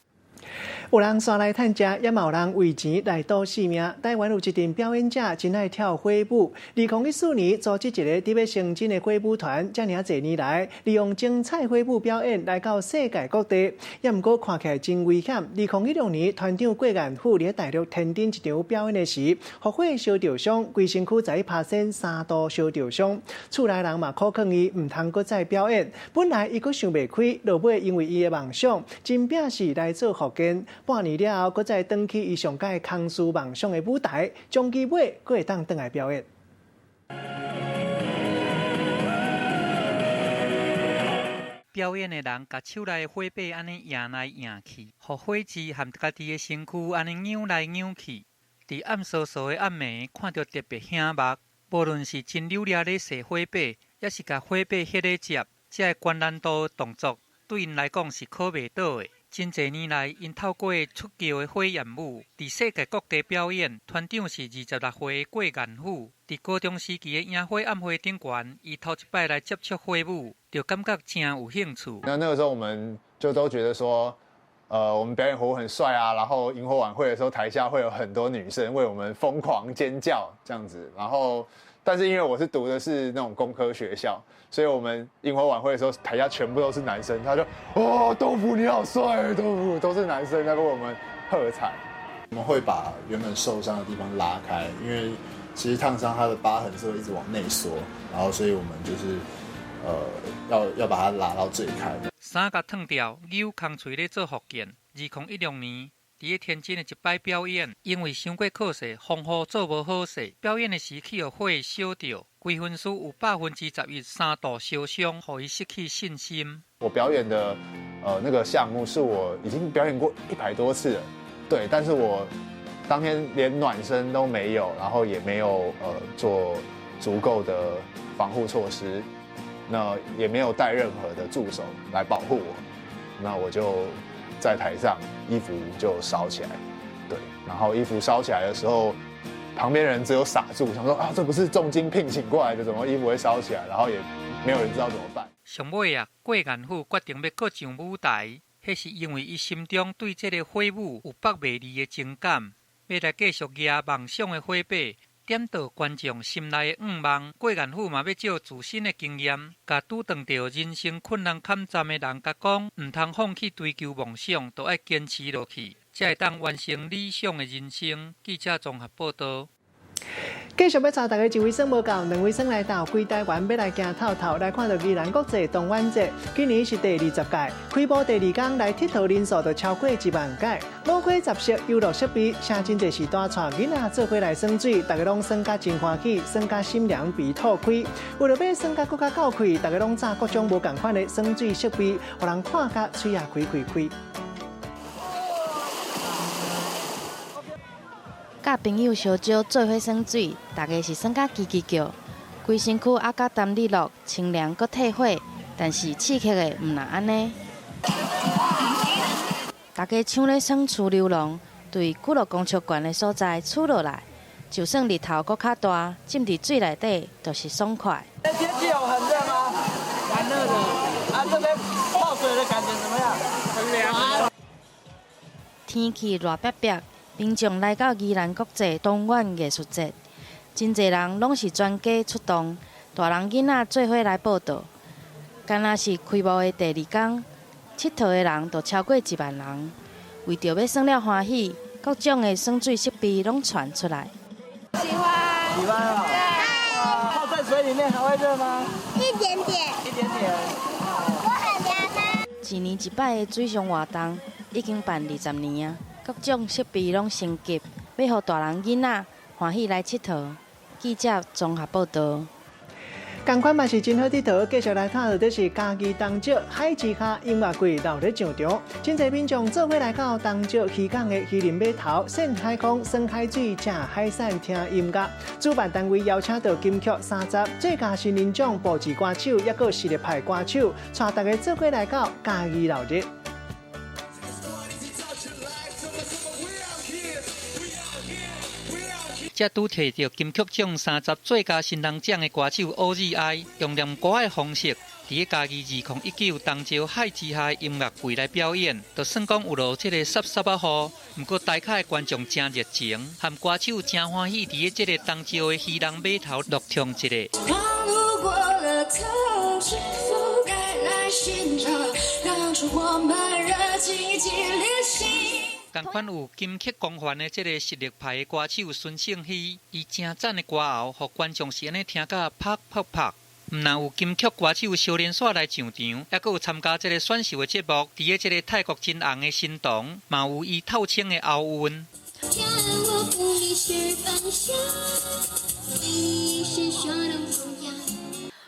有人煞來趁食，也嘛有人為錢來賭性命。台灣有一陣表演者真愛跳火舞。2014年組織一个佇欲成真的火舞團，遮爾濟年來，利用精彩火舞表演來到世界各地。也毋過看起來真危險。2016年，團長郭彥甫佇大陸天津一場表演的時，予火燒著傷，規身軀11%3度燒著傷。厝內人嘛苦勸伊毋通閣再表演。本來伊閣想袂開，落尾因為伊的夢想，真摒是來做復健。半年了後，閣再轉去伊上喜歡空事夢想的舞台，終其尾閣會當轉來表演。表演的人共手內的火把按呢搖來搖去，予火舌和家己的身軀按呢扭來扭去。佇暗嗖嗖的暗暝，看著特別醒目。無論是真溜掠咧踅火把，抑是共火把翕咧接，這个高難度的動作對𪜶來講是考袂倒的。真濟年來，𪜶透過出叫的火焰舞，佇世界各地表演。團長是26歲的郭彥甫。佇高中時期的營火暗會頂懸，伊頭一擺來接觸火舞，就感覺誠有興趣。那個時候，我們就都覺得說，我們表演火舞很帥啊，然後營火晚會的時候，台下會有很多女生為我們瘋狂尖叫這樣子。然後，但是因為我是讀的是那種工科學校，所以我們營火晚會的時候，台下全部都是男生。他就，哦，豆腐你好帥，豆腐都是男生在為我們喝彩。我們會把原本受傷的地方拉開，因為其實燙傷它的疤痕是會一直往內縮，然後所以我們就是，要把它拉到最開。衫共脫掉，扭空喙咧做復健。2016年，佇咧天津的一擺表演，因為傷過靠勢，防護做無好勢，表演的時去予火燒著，規身軀有11%3度燒傷，予伊失去信心。我表演的，那個項目是我已經表演過100多次了，對，但是我當天連暖身都沒有，然後也沒有做足夠的防護措施，那也沒有帶任何的助手來保護我，那我就在台上衣服就燒起來，對，然後衣服燒起來的時候，旁邊人只有傻住，想說啊，這不是重金聘請過來的，怎麼衣服會燒起來？然後也沒有人知道怎麼辦。上尾啊，郭彥甫決定欲閣上舞台，彼是因為伊心中對這个火舞有縛袂離的情感，欲來繼續舉夢想的火把，點著觀眾心內的願望。郭彥甫嘛欲藉自身的經驗，共拄著人生困難坎站的人共講，毋通放棄追求夢想，著愛堅持落去，才會當完成理想的人生。記者綜合報導。繼續欲帶大家一位耍無夠，兩位耍來鬥，規台灣欲來行透透，來看到宜蘭國際東玩節，今年是第20屆，開幕第二天來𨑨迌人數就超過1萬個，五花雜色遊樂設備，聲真濟是大帶囡仔做伙來耍水，大家攏耍甲真歡喜，耍甲心涼鼻吐開。為著欲耍甲閣較夠氣，大家攏紮各種無仝款的耍水設備，予人看甲喙仔開開開。佮朋友相招做伙耍水，大家是耍甲吱吱叫，規身軀壓甲澹日落，清涼閣退火。但是刺激的毋若按呢。大家搶咧耍趨溜龍，對九六公尺懸的所在趨落來，就算日頭閣較大，浸佇水內底就是爽快。天氣有很熱嗎？蠻熱的。啊，這邊泡水的感覺怎麼樣？很涼。天氣熱煏煏。民眾來到宜蘭國際東玩藝術節，真濟人攏是全家出動，大人囡仔做伙來報到。敢若是開幕的第二天，𨑨迌的人就超過1萬人。為著欲耍了歡喜，各種的耍水設備攏傳出來。喜歡，喜歡啊！對。泡在水裡面還會熱嗎？一點點。一點點。我很涼嗎？一年一擺的水上活動已經辦20年啊。各種設備攏升級，欲予大人囡仔歡喜來𨑨迌。記者綜合報導。仝款嘛是真好𨑨迌，繼續來睇到的是嘉義東石海之跤音樂季鬧熱上場，真濟民眾做伙來到東石漁港的漁人碼頭，曬海風、耍海水、食海產、聽音樂。主辦單位邀請到金曲30最佳新人獎布置歌手，抑閣實力派歌手，帶大家做伙來到嘉義鬧熱。才拄提著金曲獎30最佳新人獎的歌手 OZI，用念歌的方式，佇咧嘉義2019東石海之下音樂季來表演，就算講有落這个濕濕仔雨，毋過台下的觀眾誠熱情，和歌手誠歡喜，佇咧這个東石的漁人碼頭樂唱一下。仝款有金曲光環的這个實力派的歌手孫盛希，伊誠讚的歌喉，予觀眾是按呢聽甲啪啪啪。毋但有金曲歌手蕭連紲來上場，抑閣有參加這个選秀的節目，佇咧這个泰國真紅的神童，嘛有伊透清的喉韻。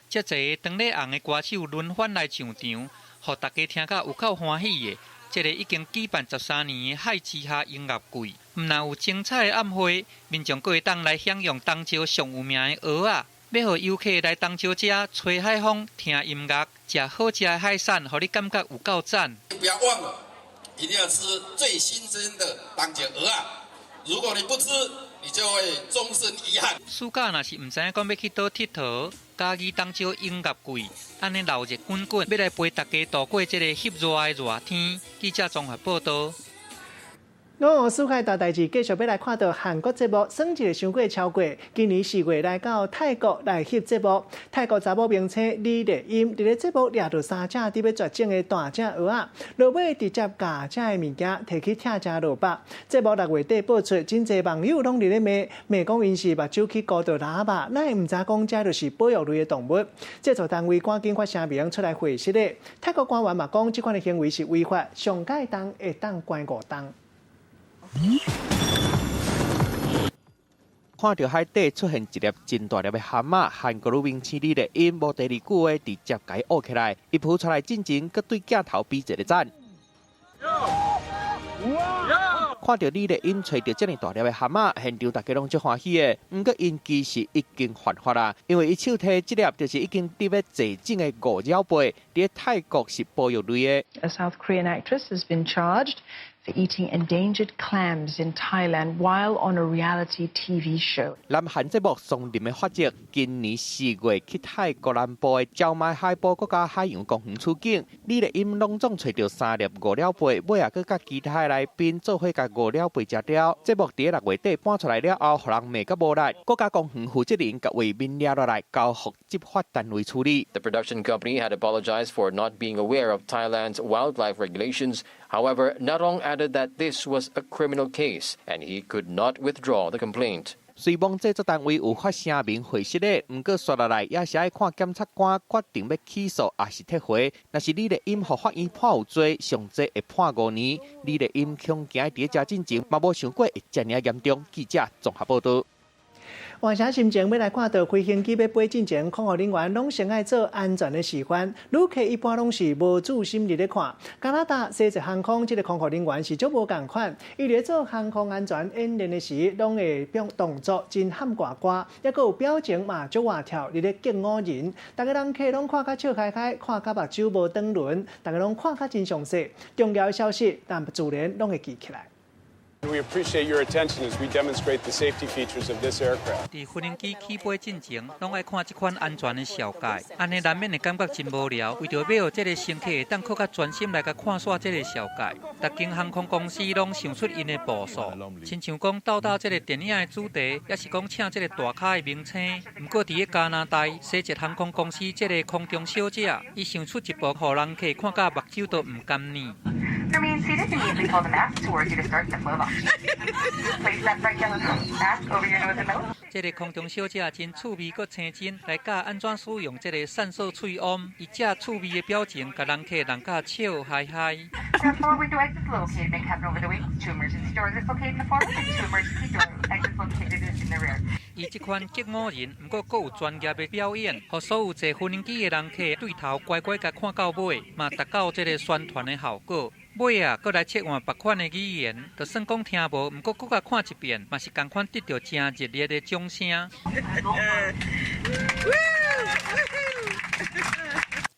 這濟當咧紅的歌手輪番來上場，予大家聽甲有夠歡喜的。這个已經舉辦13年的海之下音樂季，毋但有精彩的暗會，民眾閣會當來享用東石上有名的蚵仔，欲予遊客來東石遮吹海風、聽音樂、食好食的海產，予你感覺有夠讚。不要忘了，一定要吃最新鮮的東石蚵仔。如果你不吃，你就會終身遺憾。暑假若是毋知影講欲去佗𨑨迌，嘉義東石音樂季，按呢鬧熱滾滾，欲來陪大家度過這个翕熱的熱天。記者綜合報導。我世界大代誌繼續欲來看著韓國節目，算一个傷過超過。今年4月來到泰國來翕節目，泰國查某明星李麗音佇咧節目掠著三隻佇欲絕種的大隻蚵仔，落尾直接共這个物件提去拆食落腹。節目6月底播出，真濟網友攏佇咧罵罵講𪜶是目睭去糊著蜊仔肉，哪會毋知講這就是保育類的動物？製作單位趕緊發聲明出來回釋咧。泰國官員嘛講，這款的行為是違法，上蓋重會當關5冬。看著海底出現一粒真大粒的蚶仔，韓國女明星李麗音無第二句話，直接共伊挖起來，伊浮出來進前，閣對鏡頭比一个讚。看著李麗音揣著遮爾大粒的蚶仔，現場大家攏足歡喜的。毋過𪜶其實已經犯法啦，因為伊手提這粒就是已經佇欲絕種的五爪貝，佇泰國是保育類的。 A South Korean actress has been charged for eating endangered clams in Thailand while on a reality TV show。南韓節目《叢林的法則》今年4月去泰國南部的蕉麥海埔國家海洋公園取景，李麗音攏總揣著三粒五爪貝，尾仔閣佮其他的來賓做伙共五爪貝食掉。節目佇6月底播出來了後，予人罵甲無力。國家公園負責人共畫面掠落來，交予執法單位處理。 The production company had apologized for not being aware of Thailand's wildlife regulations. However, Narong added that this was a criminal case and he could not withdraw the complaint. 雖罔製作單位有發聲明回釋咧，毋過紲落來也是愛看檢察官決定欲起訴抑是撤回。若是李麗音予法院判有罪，上濟會判5年。李麗音恐驚佇遮進前，嘛無想過會遮爾嚴重。記者綜合報導。換啥心情欲來看著飛行機欲飛進前，空服人員攏先愛做安全的示範。旅客一般攏是無注心佇咧看。加拿大西捷航空這个空服人員是足無仝款，伊咧做航空安全演練的時，攏會表動作真喊呱呱，抑閣有表情嘛足活跳，佇咧激唬人。逐个人客攏看甲笑開開，看甲目睭無轉輪，逐个攏看甲真詳細。重要的消息，但自然攏會記起來。 We appreciate your attention as we demonstrate the safety features of this aircraft. 佇飛行機起飛進前，攏愛看這款安全的紹介，按呢難免會感覺真無聊。為著欲予這个乘客會當閣較專心來共看煞這个紹介，逐間航空公司攏想出𪜶的步數，親像講鬥打這个電影的主題，抑是講請這个大咖的明星。毋過佇咧加拿大，西捷航空公司這个空中小姐，伊想出一步，予人客看甲目睭都毋甘呢。 Remain seated and immediately pull the mask towards you to start the flow of oxygen. Place that bright yellow mask over your nose and mouth. 這个空中小姐真趣味，閣青真來教按怎使用這个散射喙罨。伊這趣味的表情，共人客弄甲笑嗨嗨。 There are four window exits located in the cabin over the wings. Two emergency doors is located in the forward, and two emergency door exits located in the rear. 伊這款激唬人，毋過閣有專業的表演，予所有坐飛行機的人客對頭乖乖共看到尾，嘛達到這个宣傳的效果。尾仔，閣來切換別款的語言，就算講聽無，毋過閣共看一遍，嘛是仝款得著誠熱烈的掌聲。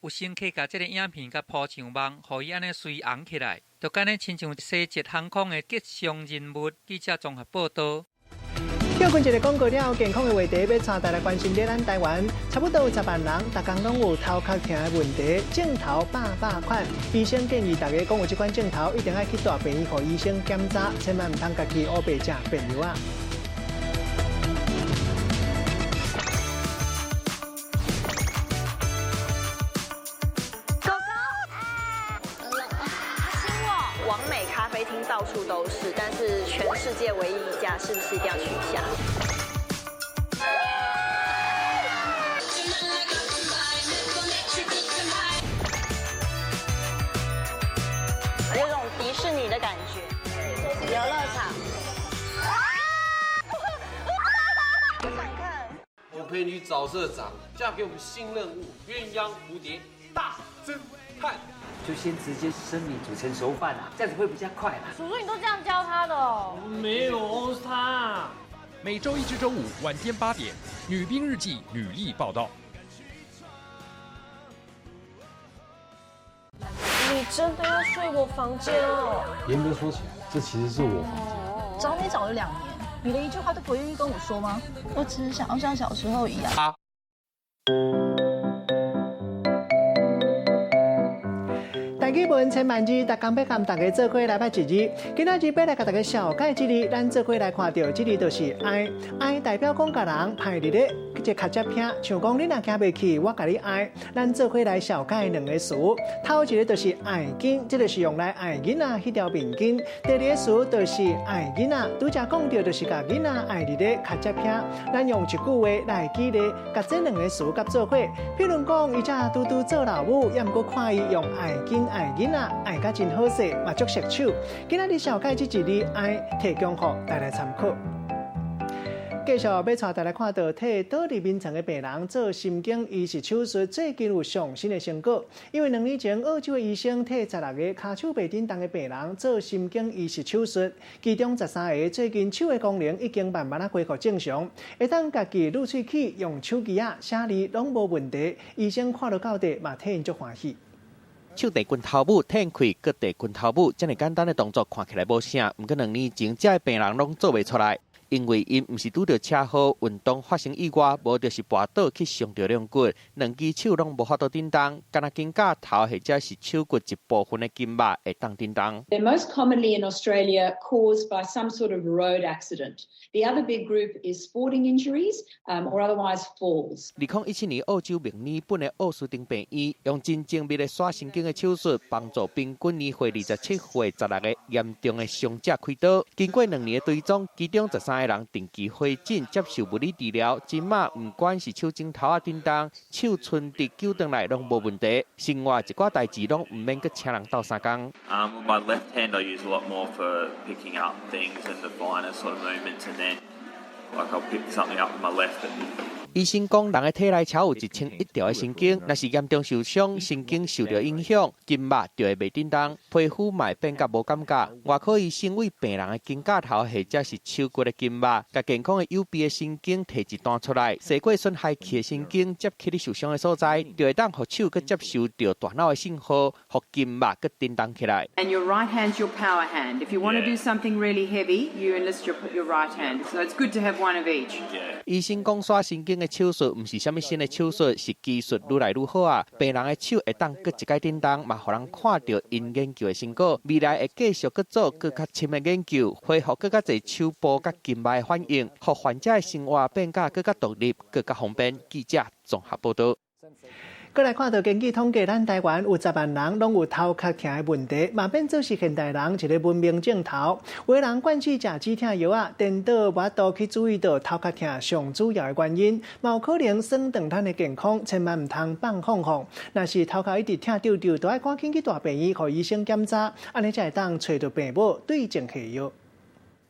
有乘客共這个影片共鋪上網，予伊按呢隨紅起來，就敢若親像西捷航空的吉祥人物。記者綜合報導。跳過一个廣告了，健康的話題欲帶大家關心。佇咱台灣，差不多有10萬人，逐工攏有頭殼疼的問題，症頭百百款。醫生建議大家講有這款症頭，一定愛去大病院予醫生檢查，千萬毋通家己烏白食變藥仔。狗狗，親我。網美咖啡廳到處都是，但是全世界唯一一家，是不是一定要去一下？有種迪士尼的感覺，遊樂場。我想看。我陪你去找社長，嫁給我們新任務——鴛鴦蝴蝶大偵探。就先直接生米煮成熟飯啊，這樣子會比較快啦。叔叔，你都這樣教他的哦？沒有，是他。每週一至週五晚間8點，《女兵日記》女力報道。你真的要睡我房間哦？嚴格說起來，這其實是我房間。找你找了2年，你連一句話都不願意跟我說嗎？我只是想要像小時候一樣。啊。台語文千萬字，逐工欲共大家做伙來捌一字。今仔日欲來共大家紹介這字，咱做伙來看著這字就是哀。哀代表講共人歹佇咧這跤跡偏，像講你若行袂去，我共你哀。咱做伙來紹介兩个詞，頭一个就是愛巾，這个是用來愛囡仔彼條面巾。第二个詞就是愛囡仔，拄才講著就是共囡仔愛佇咧跤跡偏。咱用一句話來舉例，共這兩个詞佮做伙。譬如講，伊才拄拄做老母，猶毋過看伊用愛巾愛囡仔愛甲真好勢，嘛足熟手。今仔日紹介這一字哀，提供予大家參考。繼續欲帶大家看著替倒佇眠床的病人做神經移植手術，最近有上新的成果。因為2年前，澳洲的醫生替16个跤手袂振動的病人做神經移植手術，其中13个最近手的功能已經慢慢仔恢復正常，會當家己擼喙齒、用手機仔寫字攏無問題。醫生看著到底嘛替𪜶足歡喜。手提拳頭拇，褪開，閣提拳頭拇，遮爾簡單的動作看起來無啥，毋過2年前，這个病人攏做袂出來，因為𪜶毋是拄著車禍、運動發生意外，無就是跋倒去傷著龍骨，兩支手攏無法度振動，干焦肩胛頭或者是手骨一部分的筋肉會當振動。 They're most commonly in Australia caused by some sort of road accident. The other big group is sporting injuries or otherwise falls. 2017年，澳洲墨爾本的奧斯丁病院用真精密的徙神經的手術，幫助平均年歲27歲16个嚴重的傷者開刀。經過2年的追蹤，其中13个人定期回診接受物理治療，這馬毋管是手指頭仔振動，手伸直糾轉來攏無問題，生活一寡代誌攏毋免閣請人鬥相共。 My left hand I use a lot more for picking up things and the finer sort of movements, and then like I'll pick something up with my left. 醫生講，人的體內才有1001條的神經，若是嚴重受傷，神經受著影響，筋肉就會袂振動，皮膚嘛會變甲無感覺。外科醫生為病人的肩胛頭或者是手骨的筋肉，共健康的右邊的神經提一段出來，洗過損害去的神經接去你受傷的所在，就會當予手閣接收著大腦的信號，予筋肉閣振動起來。 And your right hand's your power hand. If you want to do something really heavy, you enlist your right hand. So it's good to have one of each. 醫生講，徙神經的手術毋是啥物新的手術，是技術愈來愈好啊。病人的手會當閣一擺振動，嘛予人看著𪜶研究的成果。未來會繼續閣做閣較深的研究，恢復閣較濟手部佮筋肉的反應，予患者的生活變甲閣較獨立、閣較方便。記者綜合報導。閣來看著根據統計，咱台灣有10萬人攏有頭殼疼的問題，嘛變做是現代人一個文明症頭。有的人慣勢食止疼藥仔，顛倒無法度去注意到頭殼疼上主要的原因，嘛有可能損斷咱的健康，千萬毋通放放放。若是頭殼一直疼搐搐，著愛趕緊去大病院，予醫生檢查，按呢才會當揣著病母，對症下藥。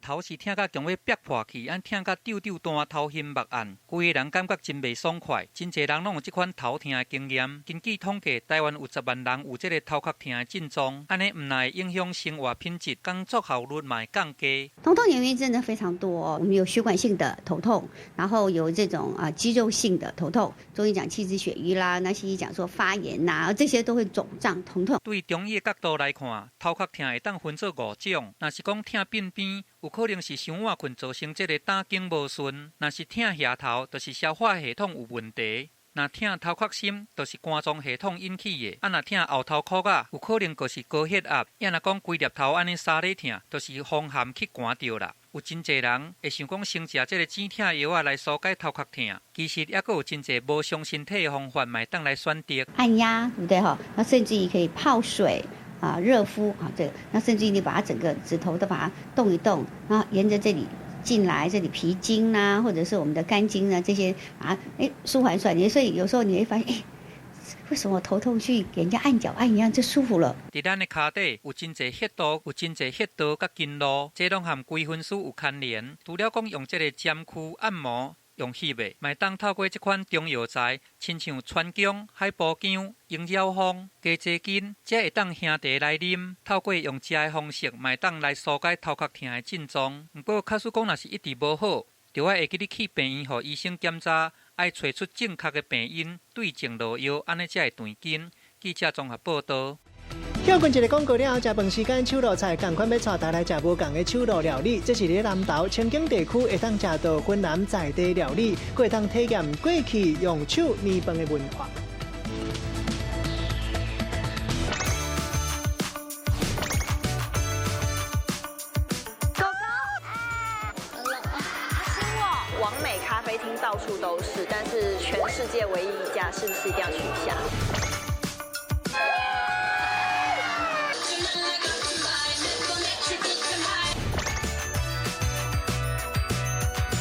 頭是疼甲強欲煏破去，按疼甲搐搐彈，頭昏目暗，規个人感覺真袂爽快。真濟人攏有這款頭疼的經驗。根據統計，台灣有10萬人有這个頭殼疼的症狀，按呢毋但會影響生活品質，工作效率嘛會降低。頭痛原因真的非常多，我們有血管性的頭痛，然後有這種啊肌肉性的頭痛，中醫講氣滯血瘀啦，那西醫講說發炎呐，這些都會腫脹疼痛。對中醫的角度來看，頭殼疼會當分做五種，若是講疼鬢邊，有可能是傷晚睏造成這个膽經無順；若是疼額頭，就是消化系統有問題；若疼頭殼心，就是肝臟系統引起的；啊，若疼後頭殼仔，有可能就是高血壓；啊，若講規粒頭按呢沙咧疼，就是風寒去寒著啦。有真濟人會想講先食這个止疼藥仔來紓解頭殼疼，其實猶閣有真濟無傷身體的方法，嘛會當來選擇。按壓，對不對？哈，那甚至於可以泡水。啊，熱敷啊，這個，那甚至於你把它整個指頭都把它動一動，然後沿着這裡進來，這裡脾經啊，或者是我們的肝經啊，這些啊，舒緩出來。所以有時候你會發現，為什麼我頭痛去給人家按腳按一樣就舒服了？佇咱的跤底有真濟穴道，有真濟穴道佮經絡，這攏和規身軀有牽連。除了講用這个針灸按摩，用翕的，嘛會當透過這款中藥材，親像川芎、海波薑、鷹鳥蜂、雞仔根，這會當喝茶來啉。透過用食的方式，嘛會當來紓解頭殼疼的症狀。毋過，假使講若是一直無好，著愛會記得去病院，予醫生檢查，愛揣出正確的病因，對症落藥，按呢才會斷根。記者綜合報導。歇睏一个廣告了後，食飯時間手路菜，仝款欲帶大家來食無仝的手路料理。這是佇南投清境地區會當食著雲南在地料理，閣會當體驗過去用手捏飯的文化。到處都是，但是全世界唯一一家，是不是一定要去一下？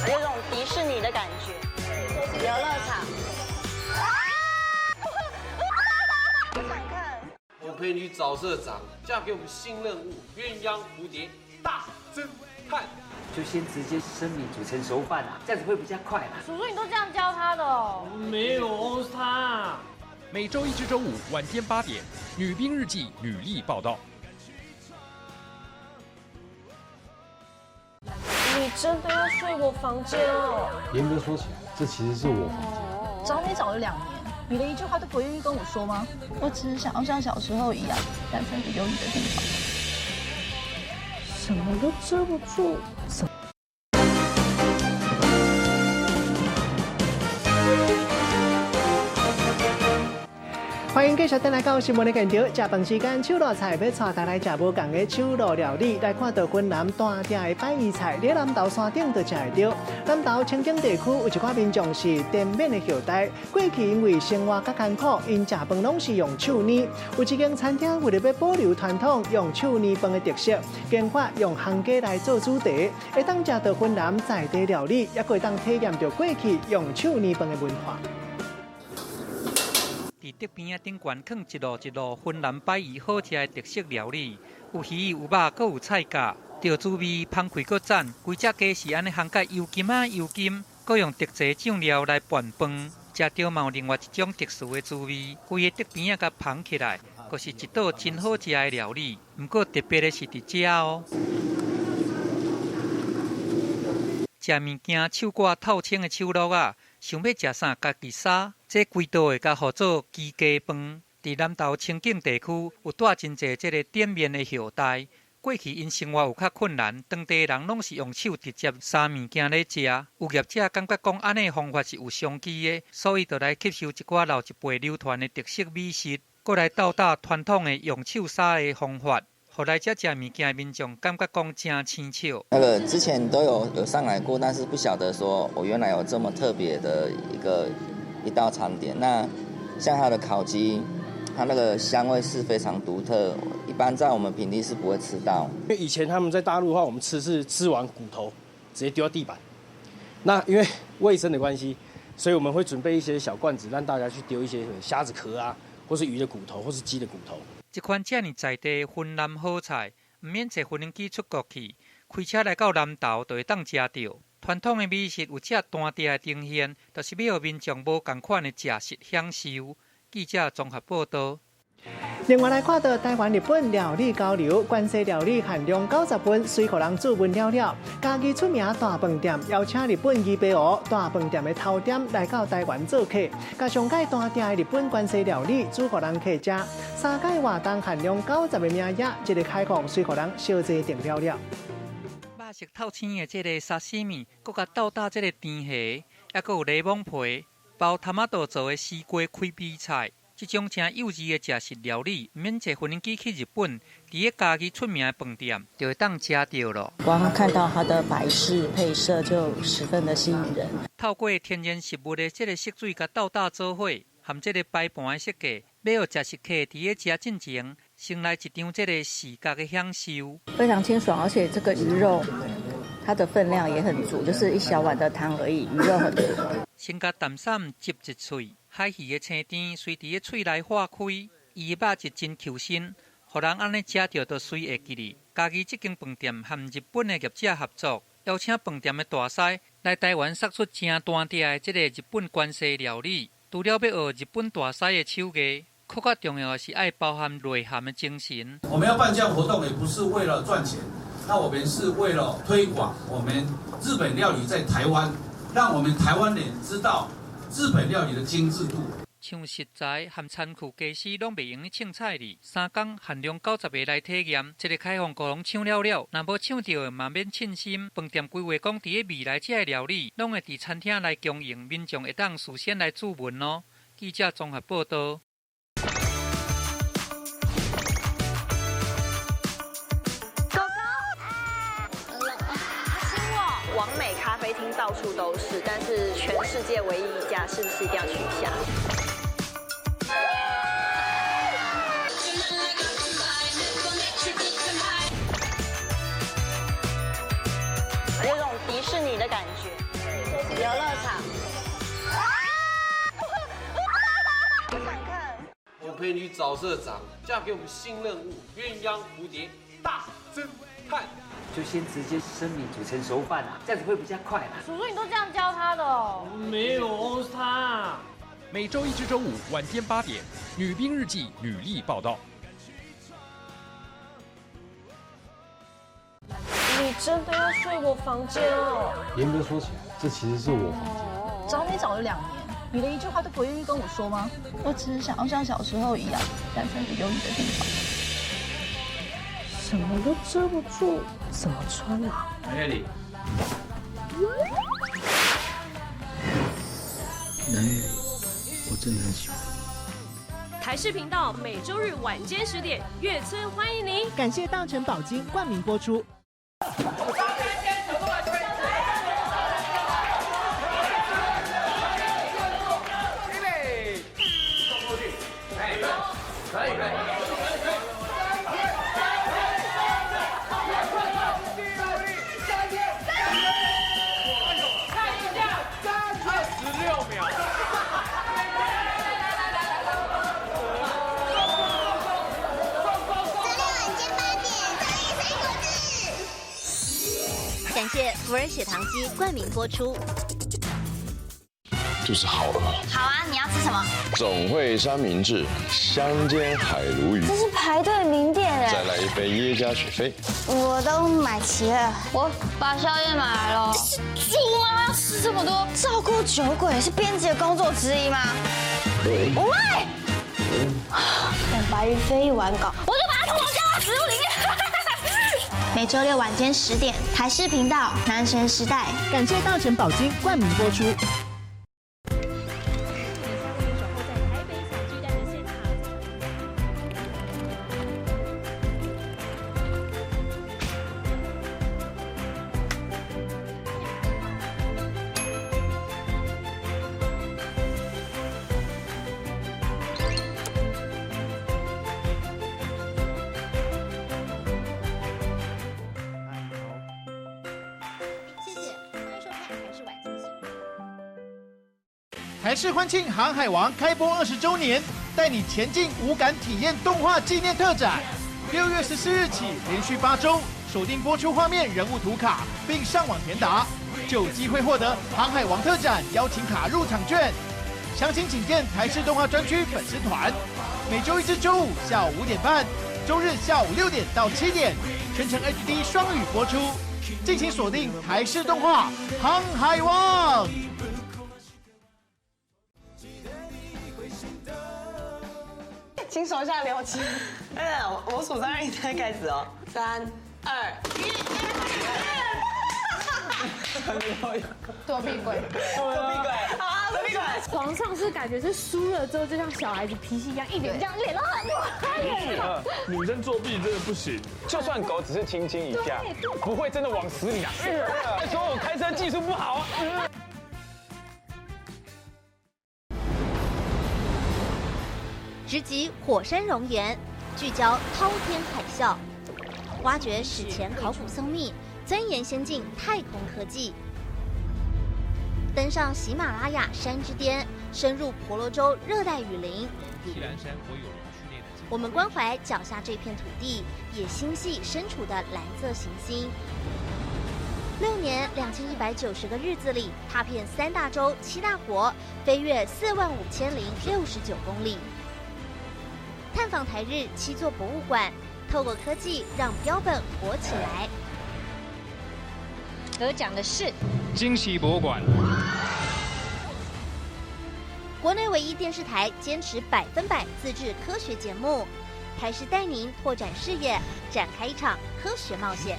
有種迪士尼的感覺，遊樂場。我想看。我陪你去找社長，嫁給我們新任務鴛鴦蝴蝶大偵探。就先直接生米煮成熟飯啊，這樣子會比較快啦。叔叔，你都這樣教他的哦？沒有，是他。每週一至週五晚間8點，《女兵日記》女力報道。你真的要睡我房間哦？嚴格說起來，這其實是我房間。找你找了2年，你連一句話都不願意跟我說嗎？我只是想要像小時候一樣，待在一個有你的地方。什麼都遮不住。歡迎繼續轉來到新聞的現場。食飯時間，手路菜欲帶大家來食無仝的手路料理。來看到雲南單鼎的擺魚菜，佇南投山頂就食會著。南投清境地區有一寡民眾是滇緬的後代，過去因為生活較艱苦，𪜶食飯攏是用手捏。有一間餐廳為著欲保留傳統用手捏飯的特色，研發用烘雞來做主題，會當食著雲南在地料理，猶閣會當體驗著過去用手捏飯的文化。佇竹邊仔頂懸囥一路一路雲南擺魚好食的特色料理，有魚有肉，閣有菜餃，著滋味芳開閣讚。規隻雞是按呢烘甲油金啊油金，閣用特製醬料來拌飯，食著嘛有另外一種特殊的滋味。規个竹邊仔共捧起來，閣是一道真好食的料理。毋過特別的是佇遮哦，食物件手掛透清的手橐仔，想欲食啥家己殺。這規道會共號做雞雞飯。佇南投清境地區有蹛真濟這个滇緬的後代。過去𪜶生活有較困難，當地人攏是用手直接殺物件咧食。有業者感覺講按呢方法是有商機的，所以就來吸收一寡老一輩流傳的特色美食，閣來鬥打傳統的用手殺的方法，予來遮食物件的民眾感覺講誠輕巧。那個之前都有上來過，但是不曉得說我原來有這麼特別的一道餐點。那像它的烤雞，它那個香味是非常獨特，一般在我們平地是不會吃到。因為以前他們在大陸的話，我們吃是吃完骨頭直接丟到地板。那因為衛生的關係，所以我們會準備一些小罐子，讓大家去丟一些蝦子殼啊，或是魚的骨頭，或是雞的骨頭。這款遮爾在地雲南好菜，毋免坐飛機出國去，開車來到南投就會當食著。傳統的美食有遮單鼎的呈現，就是欲予民眾無仝款的食食享受。記者綜合報道。另外來看到台灣日本料理交流，關西料理限量90份，隨予人注文了了。嘉義出名大飯店邀請日本伊貝湖大飯店的頭店來到台灣做客，共上蓋單鼎的日本關西料理煮予人客食。三屆活動限量90個名額，這个開放隨予人小坐定了了。肉色透青的這个沙西米，閣共鬥打這个甜蝦，猶閣有檸檬皮包頭仔豆做的絲瓜開味菜。這種誠幼稚的食食料理，毋免坐飛機去日本，佇个嘉義出名的飯店就會當食著囉。光看到它的擺飾配色就十分的吸引人。透過天然食物的這个色水，共鬥打做伙，含這个擺盤的設計，欲予食食客佇咧食進前，先來一場這个視覺的享受。非常清爽，而且這個魚肉它的分量也很足，就是一小碗的湯而已，魚肉很足。先共淡散汁一喙。海魚的青甜隨佇咧喙內化開，伊的肉質真 Q 身，予人按呢食著就隨會記得。嘉義這間飯店和日本的業者合作，邀請飯店的大師來台灣，殺出誠單鼎的這个日本關西料理。除了欲學日本大師的手藝，閣較重要的是愛包含內涵的精神。我們要辦這樣活動，也不是為了賺錢，那我們是為了推廣我們日本料理在台灣，讓我們台灣人知道日本料理的精緻度。像食材和餐具、家私攏袂用得凊彩哩。三工限量90个來體驗，這个開放予人搶了了，若無搶著嘛免凊心。飯店規劃講，佇咧未來這个料理攏會佇餐廳來供應，民眾會當事先來注文哦。記者綜合報道。狗狗，阿星我，网美咖啡厅到处都是，但是全世界唯一一家，是不是一定要去一下？有种迪士尼的感觉，游乐场。我想看。我陪你找社长，嫁给我们新任务鸳鸯蝴蝶大侦探。就先直接生米煮成熟饭啊，这样子会比较快啦。叔叔，你都这样教他的哦？没有，是他。每周一至周五晚间8点，《女兵日记》女力报道。你真的要睡我房间哦？严格说起来，这其实是我房间。找你找了2年，你连一句话都不愿意跟我说吗？我只是想要像小时候一样，待在一个有你的地方。什么都遮不住，怎么穿啊？南月里，南月里，我真的很喜欢。台视频道每周日晚间10点，月村欢迎您。感谢大成宝金冠名播出。预备，送过去，哎，可以可以。26秒。感谢福尔血糖机冠名播出。就是好了。好啊，你要吃什么？总会三明治、香煎海鲈鱼。这是排队名店哎。再来一杯耶加雪菲。我都买齐了，我把宵夜买来了。是猪吗？要吃这么多？照顾酒鬼是编辑的工作之一吗？喂！等白云飞一完稿，我就把它统统交到食物里面。每周六晚间10点，台视频道《男神时代》。感谢大成宝金冠名播出。台视欢庆《航海王》开播20周年，带你前进无感体验动画纪念特展。6月14日起，连续8周锁定播出画面人物图卡，并上网填答，就有机会获得《航海王》特展邀请卡入场券。详情请见台视动画专区粉丝团。每周一至周五下午5点半，周日下午6点到7点，全程 HD 双语播出。敬请锁定台视动画《航海王》。请手下留情。哎，我数3、2、1再开始哦。3、2、1。躲避鬼，躲避鬼，好，躲避鬼。皇上是感觉是输了之后，就像小孩子脾气一样，一脸这样脸都很。女生作弊真的不行，就算狗只是轻轻一下，不会真的往死里打。说我开车技术不好啊。直击火山熔岩，聚焦滔天海啸，挖掘史前考古僧秘，钻研先进太空科技，登上喜马拉雅山之巅，深入婆罗洲热带雨林。我们关怀脚下这片土地，也心系身处的蓝色行星。6年2190个日子里，踏遍3大洲7大国，飞越45069公里。探访台日7座博物馆，透过科技让标本活起来。得奖的是惊喜博物馆。国内唯一电视台坚持100%自制科学节目，台视带您拓展视野，展开一场科学冒险。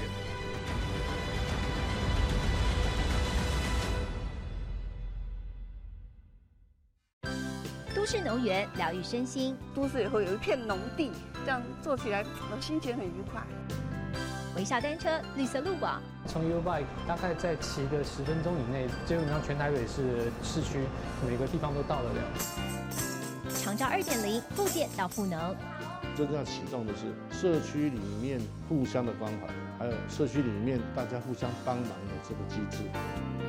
都市农园疗愈身心，都市以后有一片农地，这样做起来我心情很愉快。微笑单车、绿色路网。从 YouBike 大概在骑个10分钟以内，基本上全台北市市区每个地方都到得了。长照2.0，复健到赋能。真正要启动的是社区里面互相的关怀，还有社区里面大家互相帮忙的这个机制。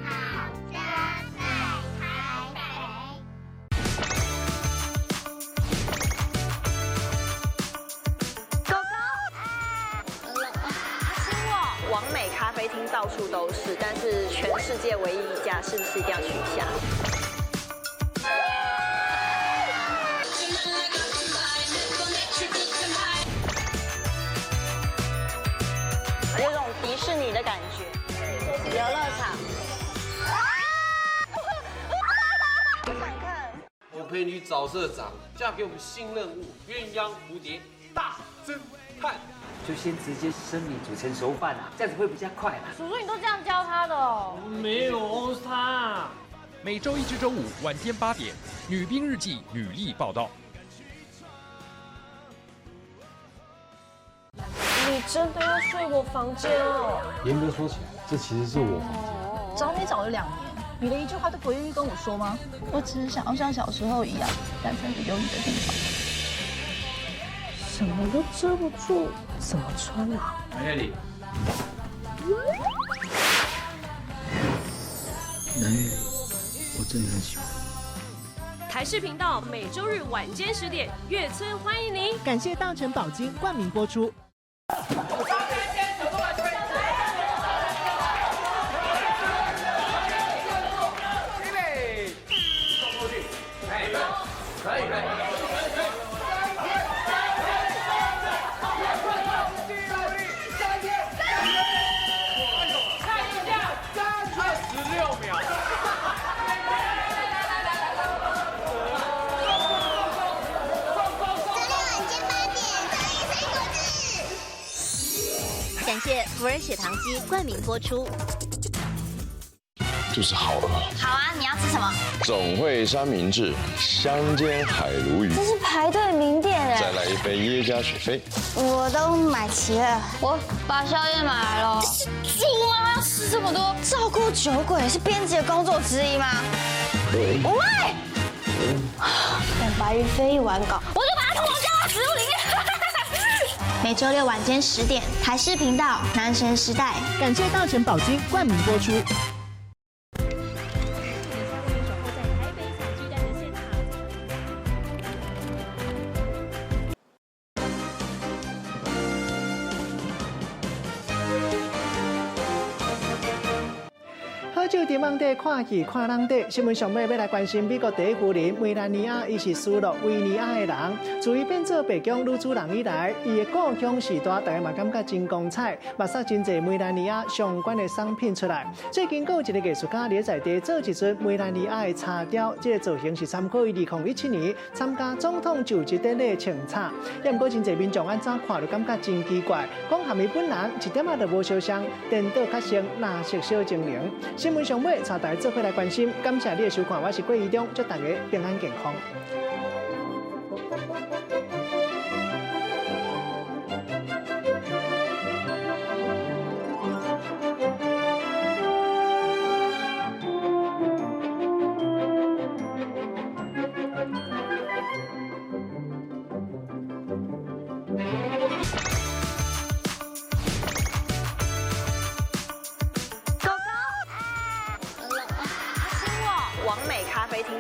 好家在台北。狗狗，网美咖啡厅到处都是，但是全世界唯一一家，是不是一定要去一下？有种迪士尼的感觉，游乐场。我想看。我陪你找社长，嫁给我们新任务鸳鸯蝴蝶大侦探。就先直接生米煮成熟饭啊，这样子会比较快啦。叔叔，你都这样教他的哦？没有，是他。每周一至周五晚间8点，《女兵日记》女力报道。你真的要睡我房间哦？严格说起来，这其实是我房间。找你找了2年，你连一句话都不愿意跟我说吗？我只是想要像小时候一样，单纯有你的地方。什么都遮不住，怎么穿啊？南月里，南月里，我真的很喜欢。台视频道每周日晚间10点，月村欢迎您。感谢大成宝金冠名播出。预备，送过去，哎，可以可以。看一下，26秒。感谢福尔血糖机冠名播出。就是好饿。好啊，你要吃什么？总会三明治，香煎海鲈鱼。这是排队名店哎。再来一杯耶加雪菲。我都买齐了，我把宵夜买来了。是猪吗？要吃这么多？照顾酒鬼是编辑的工作之一吗？喂！等白云飞一完稿，我就把它统统加到食物里面。每周六晚间10点，台视频道《男神时代》。感谢大成宝金冠名播出。酒伫网底看戏看人底，新闻上尾欲来关心美国第一夫人梅兰妮亚，伊是斯洛维尼亚的人。自伊变做白宫女主人以来，伊的故乡时代，大家嘛感觉真光彩，嘛杀真济梅兰妮亚相关的商品出来。最近，阁有一个艺术家伫在地做一尊梅兰妮亚的茶雕，这个造型是参考伊2017年参加总统就职典礼的穿插。也毋过真济民众按怎看都感觉真奇怪，讲和伊本人一点仔都无相像，颠倒较像蓝色小精灵。新闻上尾，带大家做伙来关心，感谢你的收看，我是郭怡中，祝大家平安健康。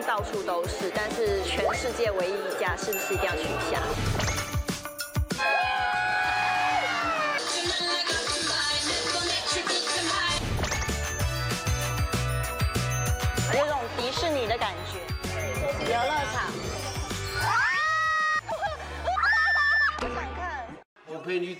到处都是，但是全世界唯一一家，是不是一定要去一下？有种迪士尼的感觉，游乐场。我想看。我陪你。